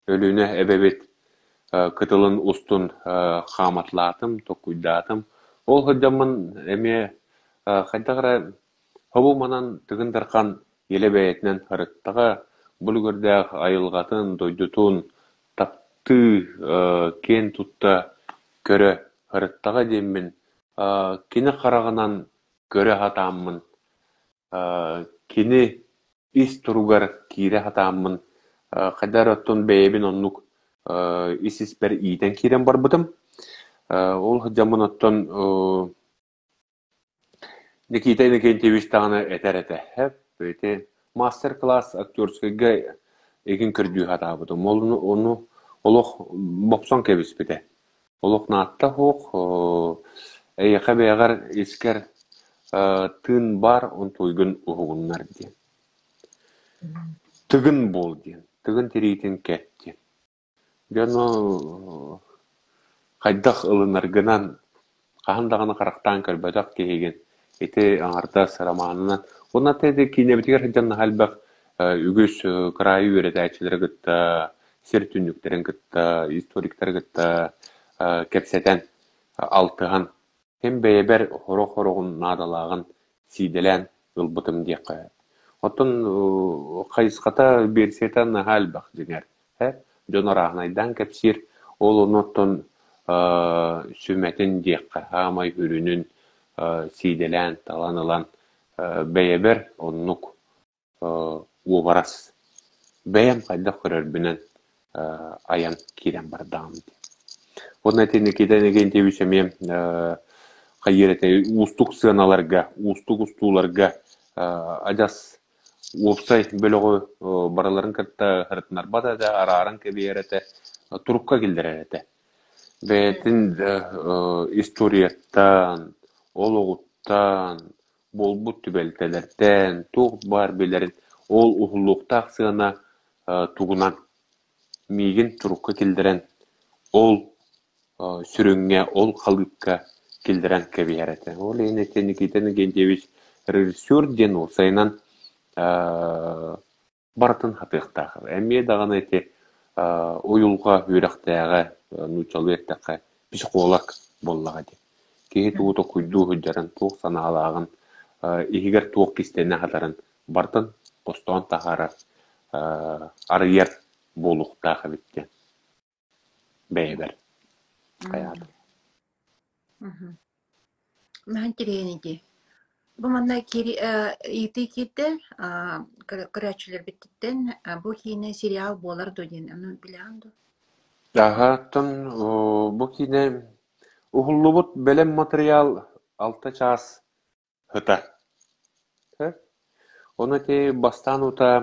Өлүөнэ эбэбит кытылын устун хааматалаатым, толкуйдаатым. Ол сылдьаммын эмиэ хайдах эрэ хобу манан Тыгын Дархан илэ бэйэтинэн сырыттаҕа, бу үлүгэрдээх айылҕатын, дойдутун таптыы, киэн тутта көрө сырыттаҕа диэммин кини хараҕынан көрө сатааммын, кини ис туругар киирэ сатааммын, хайдах эрэ оттон бэйэбин оннук ис-испэр иитэн киирэн барбытым. Ол сылдьаммын оттон Никита Иннокентьевич даҕаны этэр этэ, ити мастер-класс актерскайга игин көрдүү сатаабытым. Ол ону олох бопсон кэбиспитэ. Олох наадта суох, эйиэхэ бэйэҕэр искэр тыын баар, онтуйгун уһугуннар диэн. Тыгын буол диэн, тыгын тириитин кэт диэн. Дьону хайдах ылынаргынан хаһан даҕаны харахтаан көрбөтөх киһигин ити аҥардас романынан уонна ити киинэбитигэр сылдьан наһаа элбэх үгүс кыраайы үөрэтээччилэри кытта, сир түннүктэрин кытта, историктары кытта кэпсэтэн, алтыһан Мин бэйэбэр сорох-сороҕун наадалааҕын сиидэлээн ылбытым диэххэ сөп. Оттон хайысхата, биэрсийэтэ наһаа элбэх дьиҥэр, ээ, дьон арааһынайдаан кэпсиир, ол ону оттон сүмэтин диэххэ, саамай үрүнүн сиидэлээн, талан ылан бэйэбэр оннук уобарас бэйэм хайдах көрөрбүнэн айан киирэн бардаҕым дии. Уонна ити Никита Иннокентьевич эмиэ хайыыр этэй уустук сыаналарга, уустук устууларга адьас уопсай бөлөҕү барыларын кытта сырытынарбат этэ, арааран кэбиһэр этэ, турукка киллэрэр этэ. Бэйэтин историяттан, олоҕуттан, буолбут түбэлтэлэртэн туох баар билэрин, ол уһуллуохтаах сыана тугунан миигин турукка киллэрэн, ол сүрүҥҥэ ол халыыпка киллэрэн кэбиһэр этэ. Ол иһин ити Никита Иннокентьевич режиссер диэн уопсайынан барытын хатыахтаах. Эмиэ даҕаны ити уйулҕа үөрэхтээҕэ, нууччалыы эттэххэ, психолог буоллаҕа дии. Киһи тугу толкуйдуу сылдьарын, туох санаалааҕын, иһигэр туох кистэнэ сытарын барытын хостоон таһаарар, арыйар буолуохтаах эбит диэн бэйэбэр хайаатым. Наһаа интэриэһинэй дии. Бу манна киири ыйытыы киирдэ, көрөөччүлэрбититтэн бу киинэ сериал буолар дуо диэн, ону билэҕин дуо? Аһааттан бу киинэ уһуллубут бэлэм матырыйаал 6 чаас Һыта. Ону ити бастаан утаа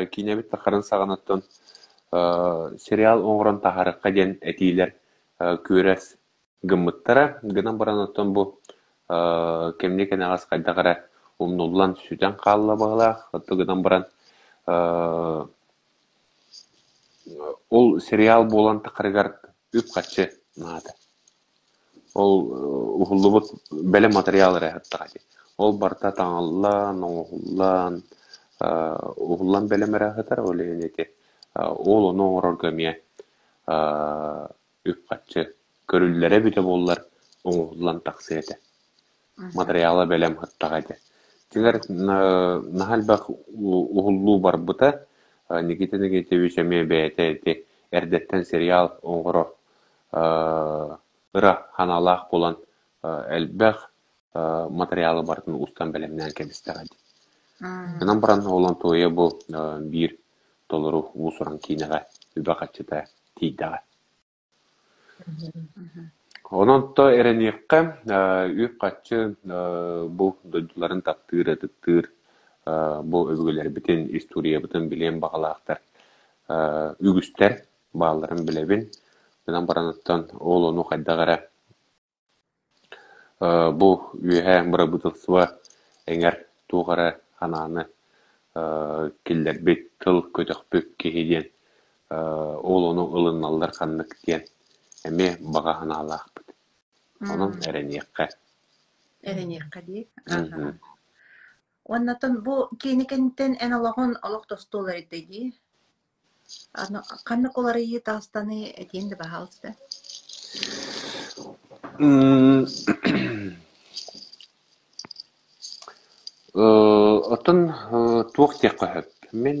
киинэбит тахарын саҕанаттан сериал оҥорон таһаарыахха диэн этиилэр күөрэс гыммыттара. Гынан баран оттон бу кэмниэ кэнэҕэс хайдах эрэ умнуллан сүтэн хаалла быһыылаах. Оттон гынан баран ол сериал буолан тахарыгар үп-харчы наада. Ол уһуллубут бэлэм матырыйаал эрэ сыттаҕа дии. Ол барыта таҥыллан, оҥоһуллан, уһуллан бэлэм эрэ сытар, ол иһин ити ол ону оҥорорго эмиэ үп-харчы көрүллэрэ эбитэ буоллар оҥоһуллан тахсыа этэ. Матырыйаала бэлэм сыттаҕа этэ. Дьиҥэр наһаа элбэх уһуллуу барбыта. Никита Никитевич эмиэ бэйэтэ ити эрдэттэн сериал оҥорор ыра санаалаах буолан элбэх матырыйаалы барытын устан бэлэмнээн кэбистэҕэ дии. Гынан баран ол Антуойа бу биир толору уус-уран киинэҕэ үбэ-харчыта тиийдэҕэ. Онон то эрэниэххэ, үп-харчы бу дойдуларын таптыыр, ытыктыыр, бу өбүгэлэрбитин, историябытын билиэн баҕалаахтар үгүстэр баалларын билэбин. Гынан бараныттан ол ону хайдах эрэ бу үөһэ бырабыыталыстыба эҥэр туох эрэ санааны киллэрбит, тыл көтөхпүт киһи диэн ол ону ылыналлар ханнык диэн эмиэ баҕа санаалаахпыт. Онон эрэниэххэ. Эрэниэххэ дии. Уоннатан бу киинэ кэнниттэн эн олоҕун олох тосту уларыйда дии. Аны ханнык уларыйыы таҕыстаны этиэн да баһаалыста. Оттон туох диэххэ сөп? Мин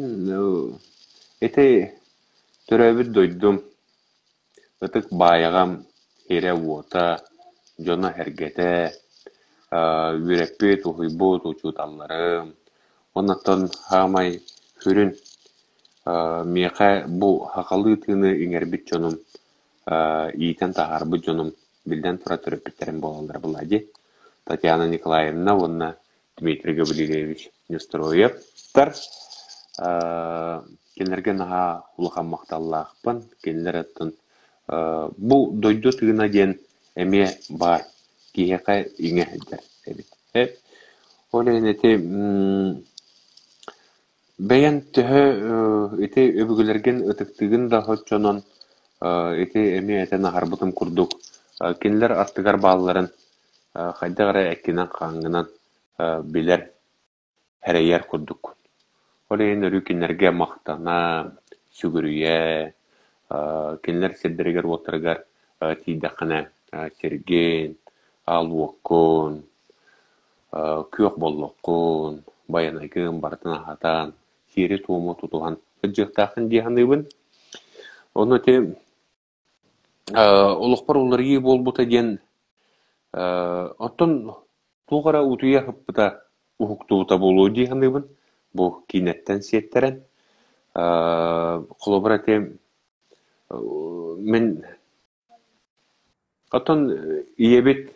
ити төрөөбүт дойдум Ытык Баайаҕам сирэ-уота, дьоно-сэргэтэ, үөрэппит, уһуйбут учууталларым уонна саамай сүрүн миэхэ бу сахалыы тыыны иҥэрбит дьонум, иитэн таһаарбыт дьонум биллэн турар төрөппүттэрим буолаллара буоллаҕа дии. Татьяна Николаевна уонна Дмитрий Гаврильевич Неустроевтар кинилэргэ наһаа улахан махталлаахпын. Кинилэр оттон бу дойду тыына диэн эмиэ баар киһиэхэ иҥэ сылдьар эбит. Ол иһин ити бэйэн төһө ити өбүгэлэргин ытыктыыгын да соччонон ити эмиэ этэн аһарбытым курдук кинилэр аттыгар баалларын хайдах эрэ эккинэн-хааҥҥынан билэр, эрэйэр курдуккун. Ол иһин өрүү кинилэргэ махтана, сүгүрүйэ, кинилэр сирдэригэр-уоттарыгар тиийдэххинэ сиргин, аал уоккун, күөх боллоххун, байанайгын барытын аһатан, сиэри-туому тутуһан сылдьыахтааххын дии саныыбын. Ону ити Олохпор уларыйыы буолбута диэн оттон туох эрэ утуйа сыппыта уһуктубута буолуо дии саныыбын. Бу киинэттэн сиэттэрэн. Холобура ити мин оттон ийэбит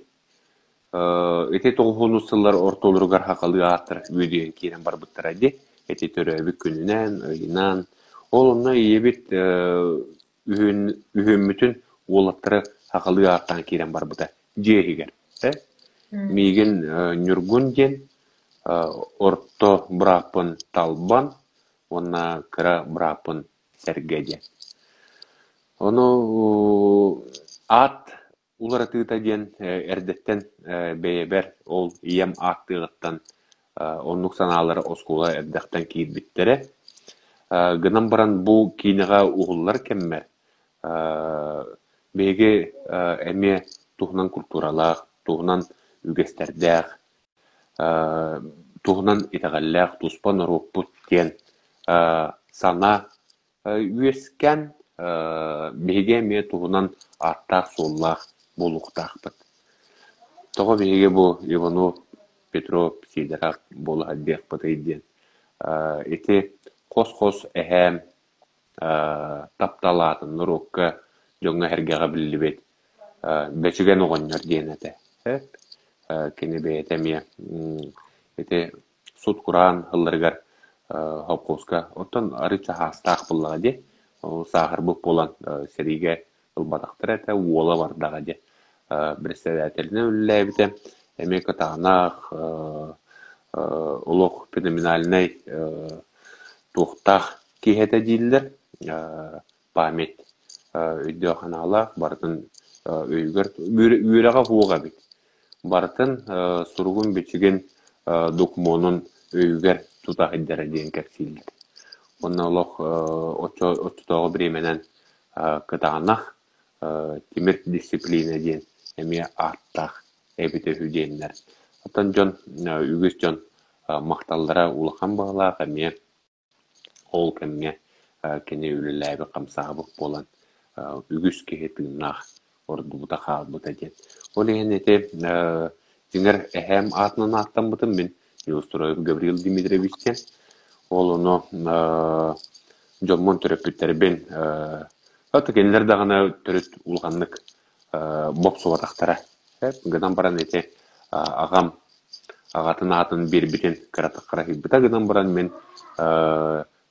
Ити тоҕуһуонус сыллар ортолоругар сахалыы ааттар үөдүйэн киирэн барбыттара дии. Ити төрөөбүт күнүнэн, ыйынан. Ол онно ийэбит үһүөн үһүөммүтүн уолаттары сахалыы ааттаан киирэн барбыта дьиэ иһигэр. Миигин Ньургун диэн орто бырааппын Талбан уонна кыра бырааппын Сэргэ диэн. Ону аат. Уларытыыта диэн эрдэттэн бэйэбэр ол ийэм ааттыаҕыттан оннук санаалара оскуола эрдэхтэн киирбиттэрэ. Гынан баран бу киинэҕэ уһуллар кэммэр биһиги эмиэ туһунан культуралаах, туһунан үгэстэрдээх, туһунан итэҕэллээх туспа норуоппут диэн санаа Үөскээн биһиги эмиэ туһунан ааттаах-суоллаах буолуохтаахпыт. Тоҕо биһиги бу Иванов, Петров, Сидоров буола сылдьыахпытый диэн ити хос-хос эһээм таптал аатын норуокка, дьоҥҥо-сэргэҕэ биллибит Бэчигэн оҕонньор диэн этэ. Кини бэйэтэ эмиэ ити сут-кураан ылларыгар холкуоска оттон арыычча саастаах буоллаҕа дии, ол сааһырбыт буолан сэриигэ ылбатахтара этэ, уола бардаҕа дии. Председателинэн үлэлээбитэ, эмиэ кытаанах, олох феноменальнай туохтаах киһи этэ дииллэр память өйдөөх-санаалаах, барытын өйүгэр үөрэҕэ суох эбит. Барытын суругун-бичигин, докумуонун өйүгэр тута сылдьара диэн кэпсииллэр. Уонна олох оччотооҕу бириэмэнэн кытаанах тимир дисциплина диэн эмиэ ааттаах эбитэ үһү диэннэр. Оттон дьон үгүс дьон махталлара улахан быһыылаах эмиэ Ол кэмҥэ кини үлэлээбит-хамсаабыт буолан, үгүс киһи тыыннаах ордубута хаалбыта диэн. Ол иһин ити дьиҥэр эһээм аатынан ааттаммытым мин Неустроев Гаврил Дмитриевич диэн. Ол ону дьоммун төрөппүттэрбин хата кинилэр даҕаны төрүт улаханнык бопсубатахтара. Гынан баран ити аҕам аҕатын аатын биэрбитин кыратык харайбыта гынан баран мин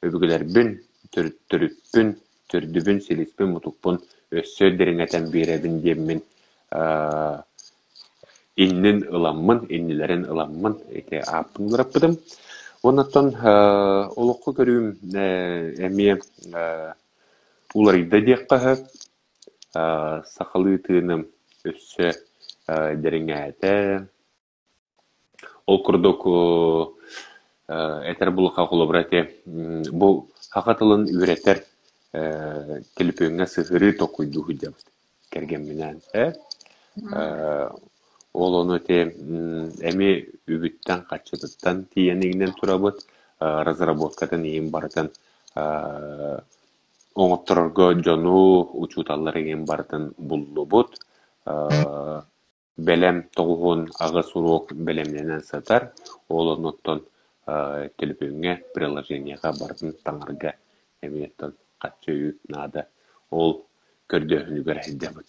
өбүгэлэрбин, төрүппүн, төрдүбүн, силиспин, мутукпун өссө дириҥэтэн биэрэбин диэммин иннин ыламмын, иннилэрин ыламмын ити ааппын уларыппытым. Уонна оттон олоххо көрүүм эмиэ уларыйда диэххэ сөп. Сахалыы тыыным өссө дириҥээтэ. Ол курдук этэр булуха холобура ити бу саха тылын үөрэтэр төлөпүөҥҥэ сыһыарыы толкуйдуу сылдьабыт кэргэмминээн Ол ону ити эмиэ үбүттэн-харчытыттан тиийэн иҥнэн турабыт, разработкатын иһин барытын Оҥотторорго дьону, учууталлар игин барытын буллубут, бэлэм 98 уруок бэлэмнэнэн сытар, ол оннуттан төлөпүөҥҥэ, приложениеҕа барытын таҥарга эмиэ оттон харчы үп наада, ол көрдөөһүнүгэр сылдьабыт.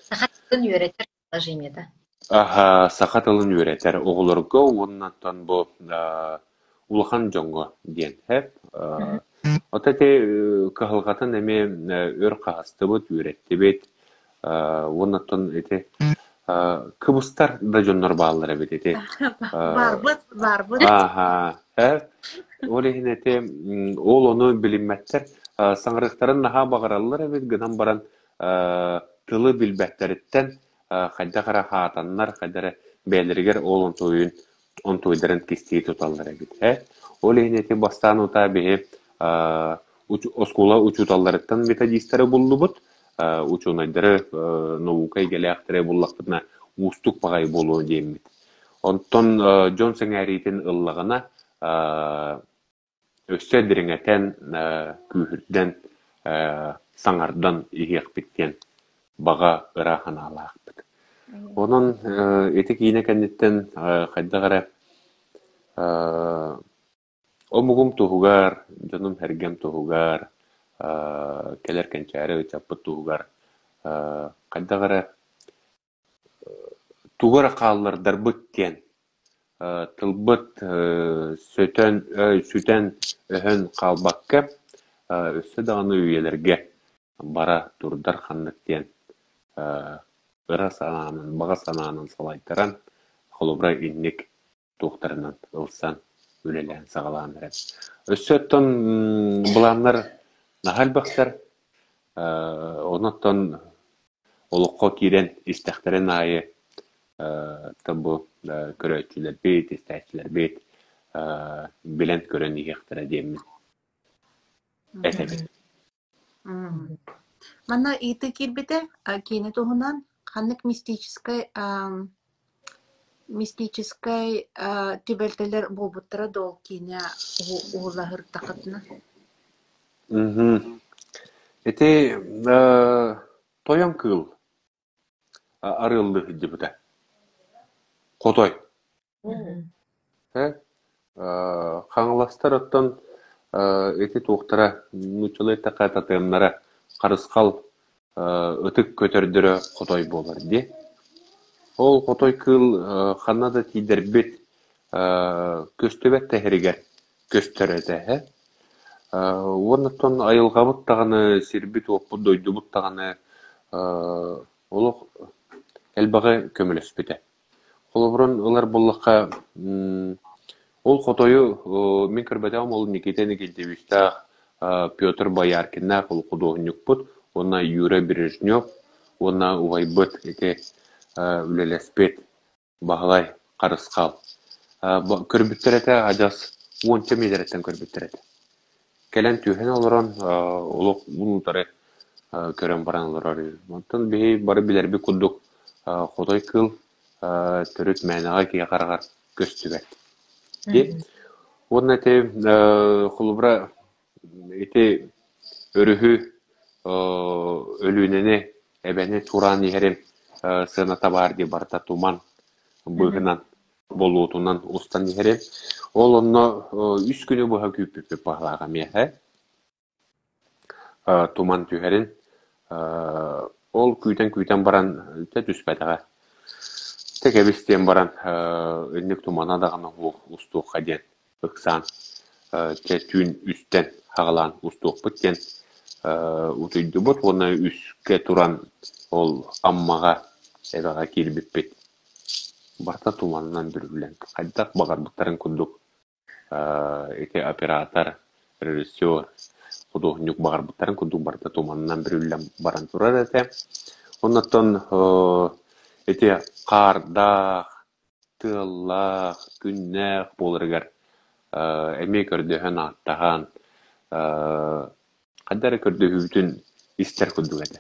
Саха тылын үөрэтэр приложениета. Аһа, саха тылын үөрэтэр оҕолорго уонна оттон бу улахан дьоҥҥо диэн сөп. Ото ити кыһалҕатын эмиэ өр хаһыстыбыт, үөрэттибит. Уонна оттон ити кыбыстар да дьоннор бааллар эбит ити. Баарбыт, баарбыт. Аха, Ол иһин ити ол ону билиммэттэр. Саҥарыахтарын наһаа баҕараллар эбит гынан баран тылы билбэттэриттэн хайдах эрэ хаатаннар, хайдах эрэ бэйэлэригэр ол онтуойун онтуойдарын кистии туталлар эбит. Э? Ол иһин ити бастаан утаа биһи оскуола учууталларыттан методистары буллубут, учуонайдары, наука эйгэлээхтэри буллахпытына уустук баҕайы буолуо диэммит. Онтон дьон сэҥээриитин ыллаҕына Өссө дириҥэтэн, күүһүрдэн, саҥардан иһиэхпит диэн баҕа ыра санаалаахпыт. Онон ити киинэ кэнниттэн хайдах эрэ омугум туһугар, дьонум-сэргэм туһугар, кэлэр кэнчээри ыччаппыт туһугар хайдах эрэ Тугу эрэ хааллардарбыт диэн, тылбыт сүтэн, сүтэн, өһөн хаалбакка, өссө даҕаны үйэлэргэ бара турдар ханнык диэн ыра санаанан, баҕа санаанан салайтаран, холобура инник туохтарынан ылсан үлэлээн саҕалаан эрэр. Өссө оттон былааннар наһаа элбэхтэр. Онон оттон Олоххо киирэн истэхтэрин аайы бу көрөөччүлэрбит, истээччилэрбит билэн-көрөн иһиэхтэрэ диэммин этэбин. Манна ыйытыы киирбитэ, киинэ туһунан ханнык мистическай мистическай түбэлтэлэр буолбуттара да ол киинэ уһулаһыртахытына? Ити тойон кыыл арыаллыы сылдьыбыта. Хотой. Э, Хаҥаластар оттон ити туохтара, нууччалыы эттэххэ татыамнара, харысхал ытык көтөрдөрө хотой буолар дии. Ол хотой кыыл ханна да тиийдэрбит көстүбэт да иһэригэр көстөр этэ ээ. Уонна оттон айылҕабыт даҕаны, сирбит-уоппут, дойдубут даҕаны олох элбэҕи көмөлөспүтэ. Холобурун ылар буоллахха, ол хотойу мин көрбөтөҕүм ол Никита Никитичтаах, Петр Бояркиннаах ол худуоһунньукпут уонна Юра Бережнев уонна убайбыт ити үлэлэспит Баһылай Харысхал көрбүттэр этэ адьас уонча миэтэрэттэн көрбүттэр этэ. Кэлэн түһэн олорон олох уун-утары көрөн баран олорор үһү. Онтон биһи бары билэрбит курдук хотой кыыл төрүт мээнэҕэ киһи хараҕар көстүбэт. Дии. Уонна ити холобура ити өрүһү Өлүөнэни эбэни тураан иһэрим сыаната баар дии барыта туман быыһынан болуотунан устан иһэрим. Ол онно үс күнү быһа күүппүппүт баһылааҕа миэхэ. Туман түһэрин. Ол күүтэн-күүтэн баран дьэ түспэтэҕэ. Дьэ кэбис диэн баран инник тумана даҕаны суох устуохха диэн ыксаан дьэ түүн үстэн аҕалаан устуохпут диэн утуйдубут уонна үскэ туран ол Аммаҕа эбэҕэ киирбиппит. Барыта туманынан бүрүллэн, хайдах баҕарбыттарын курдук ити оператор, режиссер, худуоһунньук баҕарбыттарын курдук барыта туманынан бүрүллэн баран турар этэ. Оннуттан ити хаардаах, тыаллаах, күннээх буоларыгар эмиэ көрдөһөн-ааттаһан Хайда эрэ көрдөһүүбүтүн истэр курдук этэ.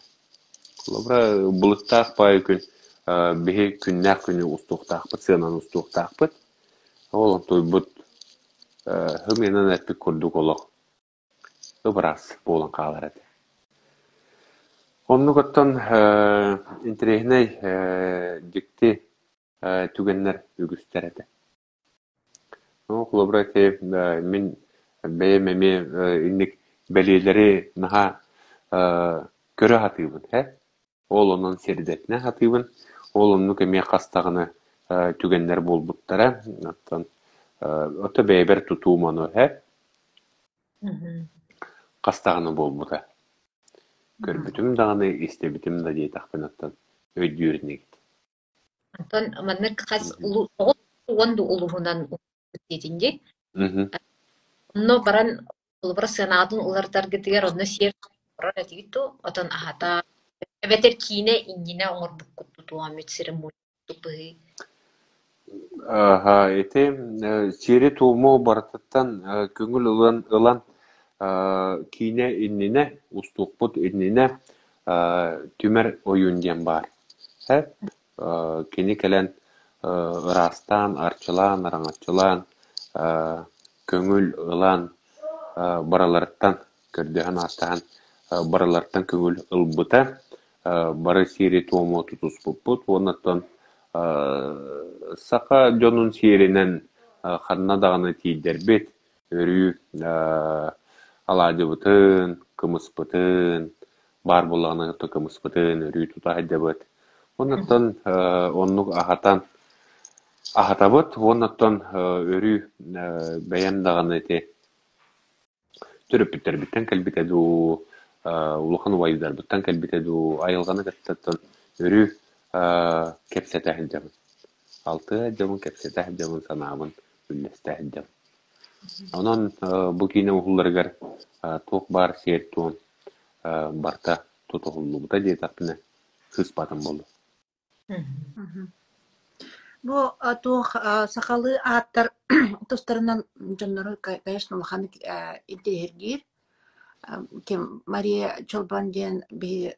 Холобура, былыттаах баайы күн биһи күннээх күнү устуохтаахпыт, сыананы устуохтаахпыт. Ол онтуйбут һымыйанан эппит курдук олох ып-ыраас буолан хаалар этэ. Оннук оттон интэриэһинэй дьикти түгэннэр үгүстэр этэ. Ну, холобура, ити мин бэйэм эмиэ инник бэлиэлэри наһаа көрө сатыыбын ээ. Ол онон сирдэтинэ сатыыбын. Ол оннук эмиэ хас даҕаны түгэннэр буолбуттара. Оттон ото бэйэбэр тутуум ону ээ. Хас даҕаны буолбута. Көрбүтүм даҕаны, истибитим да диэтэхпинэ оттон өйдүүр инигит. Онтон маннык хас 90 да улууһунан диэтиҥ дии. Онно баран холобура сыанаҕытын уларытаргытыгар онно сиэр оҥорор этигит дуу, отон аһата эбэтэр киинэ иннинэ оҥорбуккут тутуоммут церемония быһыы. Аха, ити сиэри-туому барытыттан көҥүл ылан ылан киинэ иннинэ, устуохпут иннинэ Түмэр ойуун диэн баар. Кини кэлэн ыраастаан, арчылаан, араҥаччылаан, көҥүл ылан барыларыттан көрдөһөн-ааттаһан барыларыттан көҥүл ылбыта. Бары сиэри-туому тутуспуппут уонна оттон саха дьонун сиэринэн ханна даҕаны тиийдэрбит, өрүү алаадьыбытын, кымыспытын, баар буоллаҕына кытта кымыспытын өрүү тута сылдьабыт. Оннуттан оннук аһатан аһатабыт уоннаттан өрүү бэйэм даҕаны ити төрөппүттэрбиттэн кэлбитэ дуу, улахан убайдарбыттан кэлбитэ дуу, айылҕаны кытта өрүү кэпсэтэ сылдьабын. Алтыһа сылдьабын, кэпсэтэ сылдьабын, санаабын үллэстэ сылдьабын. Онон бу киинэ уһулларыгар туох баар сиэр-туом барыта тутуһуллубута диэтэхпинэ, сыыспатым буолуо. Бу туох сахалыы ааттар тустарынан дьоннору, конечно, улаханнык интэриэһиргиир. Ким Мария Чолбон диэн биһи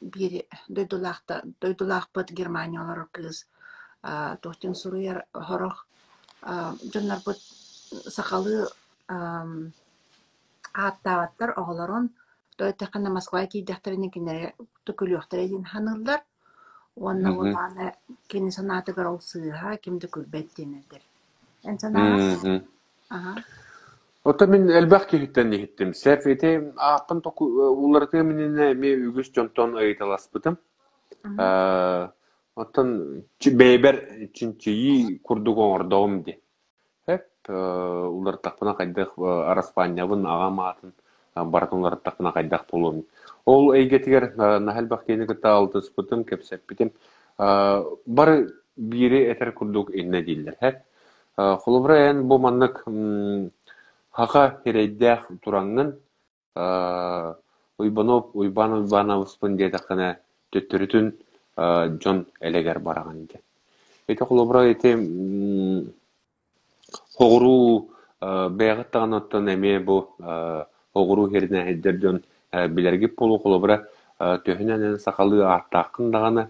биир дойдулаахпыт Германия олорор кыыс туох диэн суруйар сорох дьоннорбут сахалыы ааттаабаттар оҕолорун, то эттэххинэ Москваҕа тиийдэхтэринэ кинилэри күлүөхтэрэ диэн саныыллар. Уонна уолаана кини санаатыгар ол сыыһа, ким да күлбэт диэн этэр. Эн санааҕар? Аха. Оттон мин элбэх киһиттэн иһиттим. Сэп ити ааппын уларытыам иннинэ эмиэ үгүс дьонтон ыйыталаспытым. Оттон бэйэбэр чинчийии курдук оҥордоҕум дии. Сөп, уларыттахпына хайдах араспаанньабын, аҕам аатын барытын уларыттахпына хайдах буолуом. Ол эйгэтигэр наһаа элбэх киһини кытта алтыспытым, кэпсэппитим. Бары биири этэр курдук иннэ дииллэр. Һэ. Холобура, эн бу маннык хаха сирэйдээх тураҥҥын Уйбанов Уйбаан Уйбаанабыспын диэтэххинэ, төттөрүтүн дьон элэгэр бараҕын диэн. Ити холобура ити соҕуруу бэйэҕит даҕаны оттон эмиэ бу соҕуруу сиринээһэйдэр дьон билэргит буолуо холобура төһөнөн эн сахалыы ааттааххын даҕаны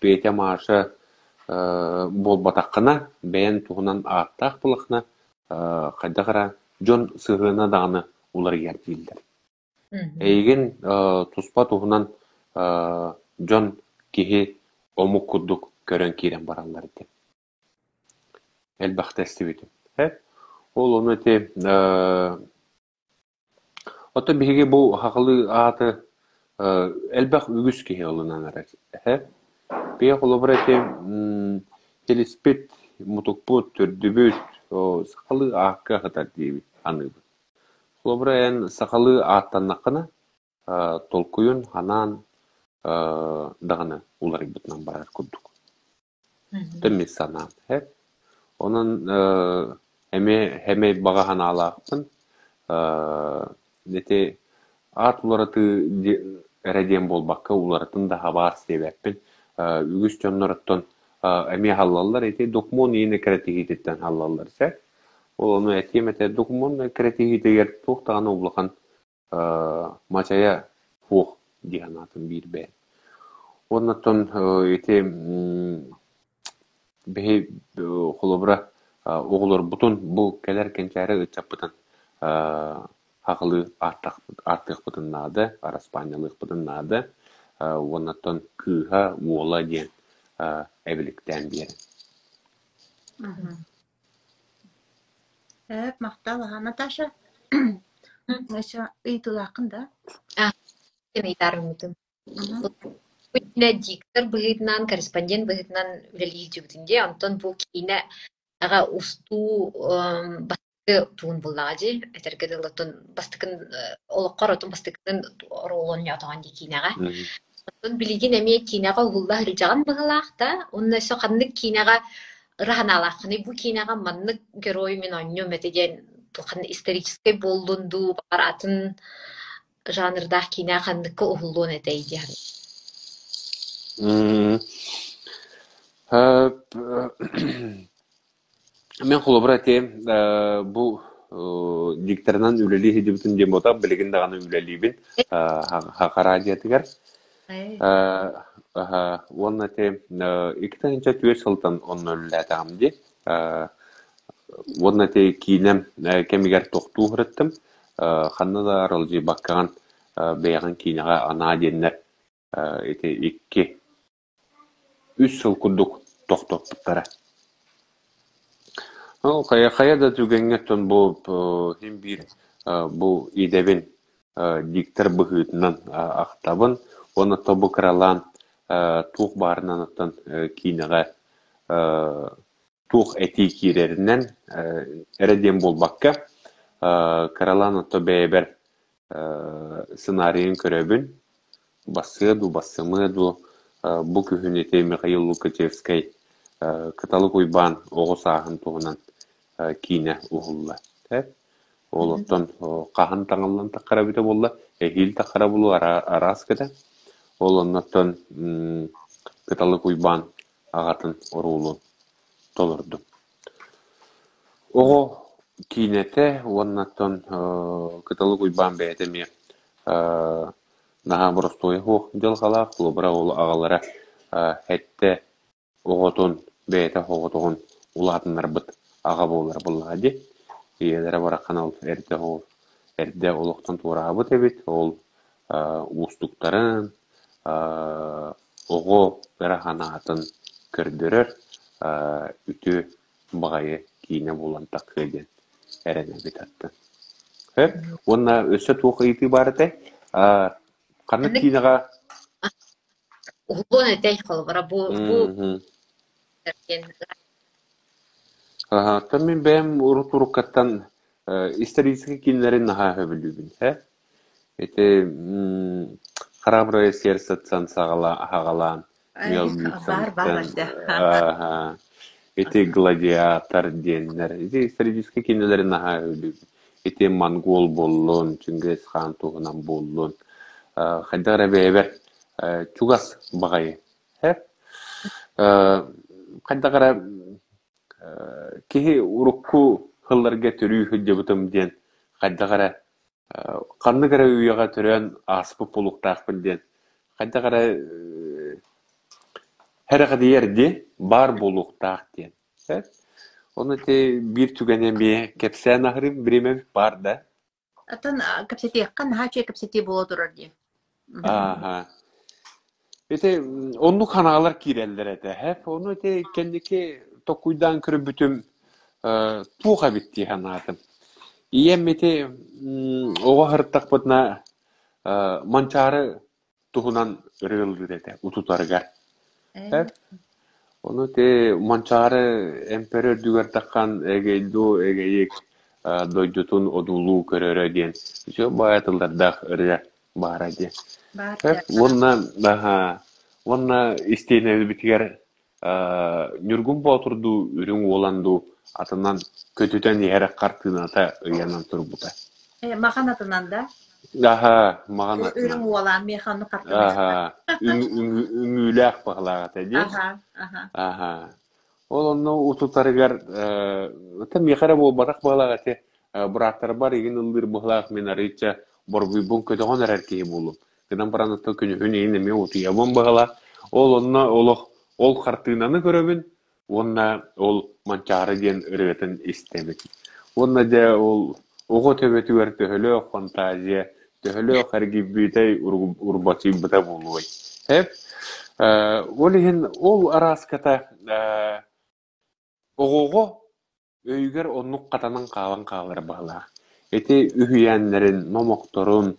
Петя Маша буолбатаххына бэйэн туһунан ааттаах буоллаххына хайдах эрэ дьон сыһыана даҕаны уларыйар дииллэр. Эйигин туспа туһунан дьон киһи омук курдук көрөн киирэн бараллар диэн. Элбэхтэ истибитим. Ол ону ити Оттон биһиги бу сахалыы ааты элбэх үгүс киһи ылынан эрэр. Биһиги холобура ити силиспит, мутукпут, төрдүбүт сахалыы аакка сытар диибит аныыбыт. Холобура эн сахалыы ааттаннаххына толкуйун ханаан даҕаны уларыйбытынан барар курдук. Мин санаам эп. Онон эмиэ эмиэ баҕа санаалаахпын. Ити аат уларытыы эрэ диэн буолбакка, уларытын да хабаар диэбэппин. Үгүс дьонноруттан эмиэ аһаллаллар. Ити докумуон иин кэрэтиһиититтэн аһаллаллар сөп. Ол ону этиэм этэ, докумуон кэрэтиһиитигэр туох даҕаны улахан мачайа суох дии санаатым биир бэйэм. Уонна оттон ити биһи холобура оҕолорбутун бу кэлэр кэнчээри ыччаппытын аҕалыы ааттыахпытын наада, араспаанньалыахпытын наада уонна оттон кыыһа, уола диэн эбиликтээн биэрэн. Эп, махтал, аха. Наташа, еще ыйытыылааххын да? Ыйытаарыммытым. Бу диктор быһыытынан, корреспондент быһыытынан үлэлии сылдьыбытым дии. Онтон бу киинэ аҕа устуу бастакы туун буллаҕа дии. Этэргэ дылы оттон бастакын олоххор отун бастакытын оруолун оонньоотоҕун дии киинэҕэ. Оттон билигин эмиэ киинэҕэ уһулла сылдьаҕын быһыылаах да, уонна өссө ханнык киинэҕэ ыра санаалааххыный бу киинэҕэ маннык герой мин оонньуом этэ диэн ханна историческай буоллун дуу, баҕар атын жанрдаах киинэ ханныкка уһуллуон этэй диэн. Мин холобура ити бу дикторынан үлэлии сылдьыбытым диэн буолта, билигин даҕаны үлэлиибин Саха радиотыгар. Уонна ити 2004 сылтан онно үлэлээтэҕим дии. Уонна ити киинэм кэмигэр тохтуу сырыттым. Ханна да аралдьыйбаккаҕын бэйэҕин киинэҕэ анаа диэннэр ити икки үс сыл курдук тохтоппуттара. Ол хайа хайа да түгэҥҥэ оттон бу син биир бу идэбин диктор быһыытынан ахтабын уонна тобу кыралаан туох баарынан оттон киинэҕэ туох этии киирэринэн эрэ диэн буолбакка кыралаан ото бэйэбэр сценарийын көрөбүн Бассыа дуу, бассымыа дуу, бу күһүн ити Михаил Лукачевскай Кыталык Уйбаан оҕо сааһын туһунан киинэ уһулла. Ол оттон хаһан таҥыллан таххара эбитэ буолла, эһиил таххара буолуо араас кэтэ. Ол оннуттан Кыталык Уйбаан аҕатын оруолун толордум. Оҕо киинэтэ уонна оттон Кыталык Уйбаан бэйэтэ эмиэ наһаа боростуойа суох дьылҕалаах, холобура ол аҕалара сэттэ оҕотун бэйэтэ оҕотоҕун улаатыннарбыт аҕа буолар буоллаҕа дии. Ийэлэрэ бараххан ол эрдэ эрдэ олохтон туораабыт эбит, ол уустуктарын, оҕо ыра санаатын көрдөрөр үтүө баҕайы киинэ буолан тахсыа диэн эрэнэбит аттан. Сөп. Уонна өссө туох ыйытыы баар этэй? Ханнык киинэҕэ Уһулуон этэй холобура бу бу диэн Оттон мин бэйэм урут уруккаттан историческай киинэлэрин наһаа сөбүлүүбүн. Э? Ити Храброе сердцеттан саҕалаан Мел Баар баар Гибсонтан ити Гладиатор диэннэр ити историческай киинэлэрин наһаа сөбүлүүбүн. Ити Монгол буоллун, Чингис хаан туһунан буоллун, хайдах эрэ бэйэбэр чугас баҕайы. Хайдах эрэ киһи урукку сылларга төрүү сылдьыбытым диэн хайдах эрэ ханнык эрэ үйэҕэ төрөөн ааспыт буолуохтаахпын диэн хайдах эрэ сэрэхэдийэр дии, баар буолуохтаах диэн. Ону ити биир түгэни эмиэ кэпсээн аһарыым бириэмэбит баар да? Оттон кэпсэтиэххэ наһаа үчүгэй кэпсэтии буола турар дии. Ааһа. Ити оннук ханаалар киирэллэр этэ. Хэп ону ити кэнники токуйдаан көрбүтүм туох эбит дии санаатым. Ийэм ити оҕо сырыттахпытына Манчаары туһунан ырыалыыр этэ утутарыгар. Э, Ону ити Манчаары эмпэрэ үрдүгэр таххан эгэйдуу эгэйик дойдутун одуулуу көрөрө диэн үчүгэй баайа тыллардаах ырыа баара диэн. баар Уонна уонна истиэнэбитигэр Ньургун Боотурдуу үрүҥ уолан дуу атынан көтүтэн иһэр хартыыната ыйанан турбута. Э, махан атынан да? Аһа, маҕан Үрүҥ атынан. уолаан миэхэ онно хартыына Аһа, үҥүүлээх баһылаах этэ дии. Аха, аха. Аһа. Ол онно утутарыгар э миэхэ эрэ буолбатах баһылаах этэ. Бырааттарбар игин ыллыыр быһылаах мин арыычча борбуйбун көтөҕөн эрэр киһи буоллум. Гынан баран оттон күнүһүн иһин эмиэ утуйабын быһалаах. Ол онно олох ол хартыынаны көрөбүн уонна ол Манчаары диэн ырыатын истэбин. Уонна дьэ ол оҕо төбөтүгэр төһөлөөх фантазия, төһөлөөх эргийбитэй урбатыйбыта буолуой. Эп ол иһин ол арааската оҕоҕо Өйүгэр оннук хатанан хаалан хаалар баҕалаах. Ити үһүйээннэрин, номохторун,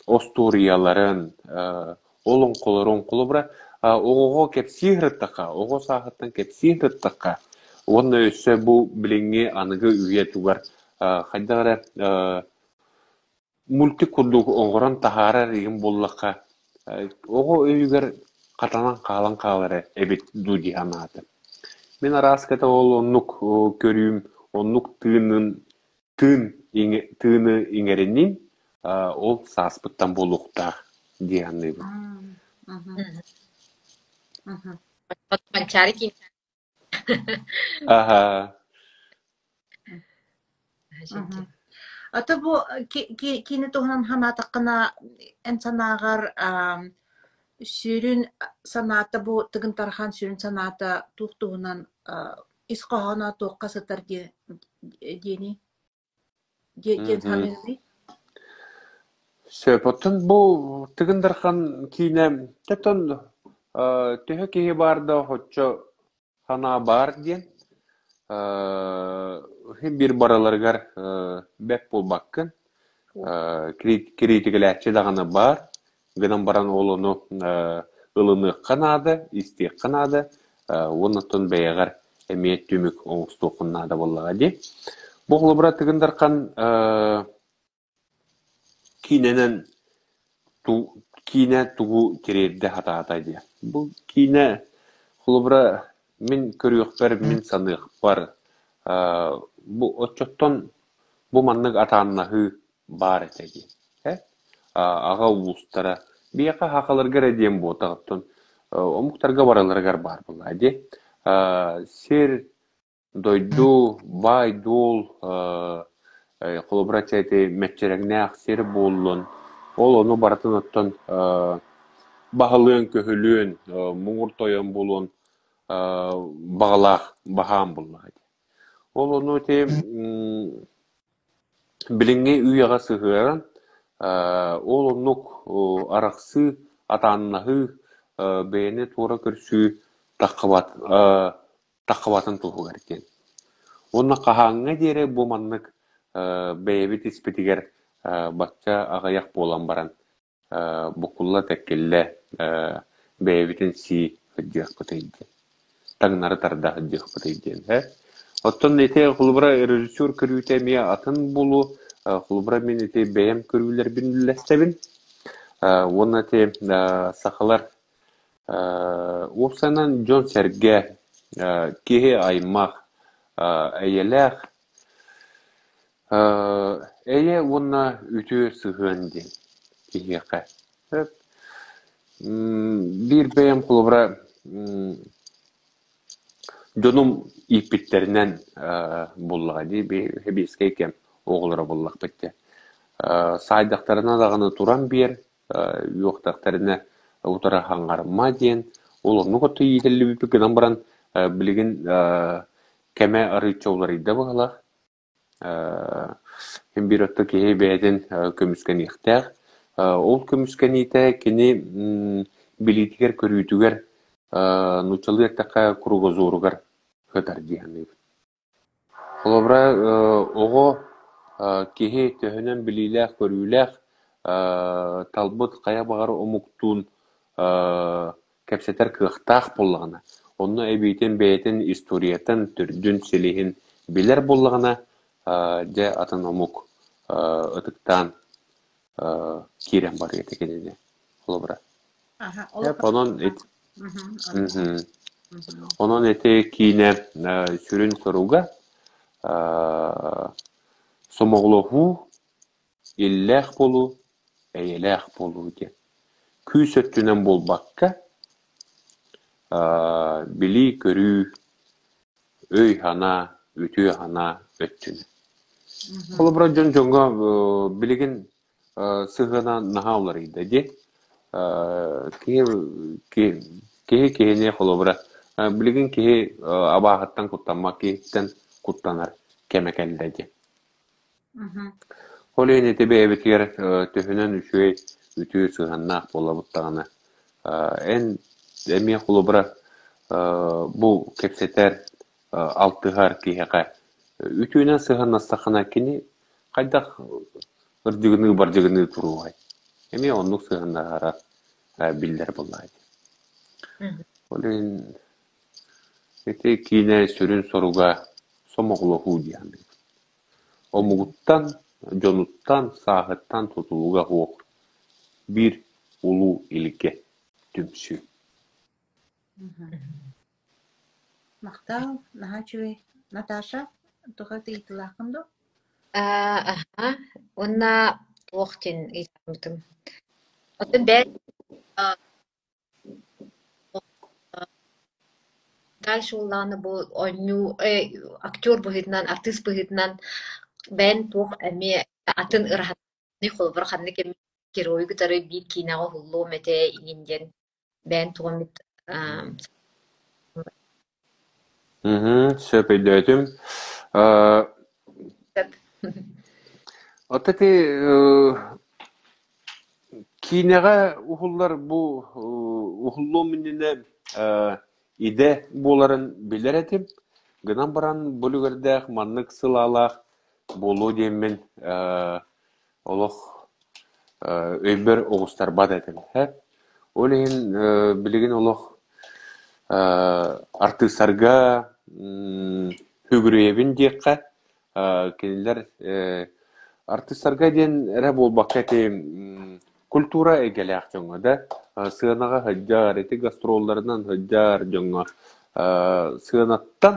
остуоруйаларын, олоҥхолорун, холобура, оҕоҕо кэпсии сырыттахха, оҕо сааһыттан кэпсии сырыттахха уонна өссө бу билиҥҥи аныгы үйэ тугар хайдах эрэ Мультик курдук оҥорон таһаарар игин буоллахха, оҕо өйүгэр хатанан хаалан хаалара эбит дуу дии санаатым. Мин арааската ол оннук көрүүм, оннук тыынын тыын тыыны иҥэринин ол сааспыттан буолуохтаах дии саныыбын. Манчаары киин Аһа. А то бу киинэ туһунан санаатаххына, эн санааҕар сүрүн санаата бу Тыгын Тархан сүрүн санаата туох туһунан ис хоһооно туохха сытар диэний? Диэн саныыгыный? Сөп. Оттон бу Тыгын Дархан киинэ оттон төһө киһи баар да оччо санаа баар диэн син биир барыларыгар бэт буолбаккын кириитикэлээччи даҕаны баар гынан баран ол ону ылыныахха наада, истиэххэ наада уонна оттон бэйэҕэр эмиэ түмүк оҥостуоххун наада буоллаҕа дии. Бу холобура Тыгын Дархан Киинэнэн киинэ тугу тириэрдэ сатаата диэн. Бу киинэ холобура мин көрүөхпэр, мин саныахпар бу оччоттон бу маннык атааннаһыы баар этэ дии. Аҕа уустара. Биһиэхэ сахаларга эрэ диэн буотаҕыттан омуктарга барыларыгар баар буоллаҕа дии. Сир, дойду, баай-дуол холобура чэ ити мэччирэҥнээх сир буоллун, ол ону барытын оттон баһылыан-көһүлүөн, муҥур тойон буолуон баҕалаах баһаам буоллаҕа дии. Ол ону ити билиҥҥи үйэҕэ сыһыаран, ол оннук арахсыы, атааннаһыы, бэйэни туора көрсүү таххыбат таххыбатын туһугар диэн. Уонна хаһааҥҥа диэри бу маннык бэйэбит испитигэр бачча аҕыйах буолан баран буккулла-тэккиллэ бэйэбитин сии сылдьыахпытый диэн, таҥнары тарда сылдьыахпытый диэн ээ. Оттон ити холобура режиссер көрүүтэ эмиэ атын буолуо. Холобура мин ити бэйэм көрүүлэрбин үллэстэбин. Уонна ити сахалар уопсайынан дьон-сэргэ, киһи аймах эйэлээх Эйэ уонна үтүө сыһыан диэн киһиэхэ сөп. Биир бэйэм холобура дьонум ииппиттэринэн буллаҕа дии, сэбиэскэй кэм оҕолоро буллахпыт дии. Саайдахтарына даҕаны туран биэр, үөхтэхтэринэ утары хаҥарма диэн, ол оннук отто иитиллибиппит гынан баран билигин кэмэ арыычча уларыйда быһыылаах. Син биир отто киһи бэйэтин көмүскэниэхтээх. Ол көмүскэниитэ кини билиитигэр-көрүүтүгэр, нууччалыы эттэххэ, кругозоругар сытар дии саныыбын. Холобура, оҕо киһи төһөнөн билиилээх-көрүүлээх, талбыт хайа баҕар омуктуун кэпсэтэр кыахтаах буоллаҕына, онно эбиитин бэйэтин историятын, төрдүн, силиһин билэр буоллаҕына, дьэ атын омук ытыктаан киирэн барыа этэ кинини холобура. Онон онон ити киинэ сүрүн соруга сомоҕолоһуу Иллээх буолуу, эйэлээх буолуу диэн. Күүс өттүнэн буолбакка, билии-көрүү, өй-санаа, үтүө санаа өттүнэн. Холобура, дьон дьоҥҥо билигин сыһыана наһаа уларыйда дии. Киһи киһи киһини холобура, билигин киһи абааһыттан куттаммат киһиттэн куттанар кэмэ кэллэ дии. Ол иһин ити бэйэбитигэр төһөнөн үчүгэй, үтүө сыһыаннаах буолабыт даҕаны, эн эмиэ холобура бу кэпсэтэр, алтыһар киһиэхэ үтүөнэн сыһыаннастаххына кини хайдах ырдьыгыныы-бардьыгыныы туруоҕай? Эмиэ оннук сыһыаннаһара биллэр буоллаҕа дии. Ол иһин ити киинэ сүрүн соруга сомоҕолоһуу дии саныыбын. Омугуттан, дьонуттан, сааһыттан тутулуга суох биир улуу илгэ түмсүү. Махтал, наһаа үчүгэй. Наташа, туох ыйытыылааххын дуо? Аха, уонна туох диэн ыйытаммытым. Оттон бэйэ Дальше уоллаҕына бу оонньуу актер быһыытынан, артыыс быһыытынан бэйэн туох эмиэ атын ыраһаны холобура ханнык эмит геройу кытары биир киинэҕэ уһуллуом этэ иҥин диэн бэйэн туох эмит Сөп өйдөөтүм. Сөп. Оттон ити Киинэҕэ уһуллар бу уһуллуом иннинэ идэ буоларын билэр этим. Гынан баран бу үлүгэрдээх маннык сылаалаах буолуо диэммин олох өйбөр оҕустарбат этим. Ол иһин билигин олох артыыстарга сүгүрүйэбин диэххэ, кинилэр артыыстарга диэн эрэ буолбакка ити культура эйгэлээх дьоҥҥо да сыанаҕа сылдьар, ити гастролларынан сылдьар дьоҥҥо сыанаттан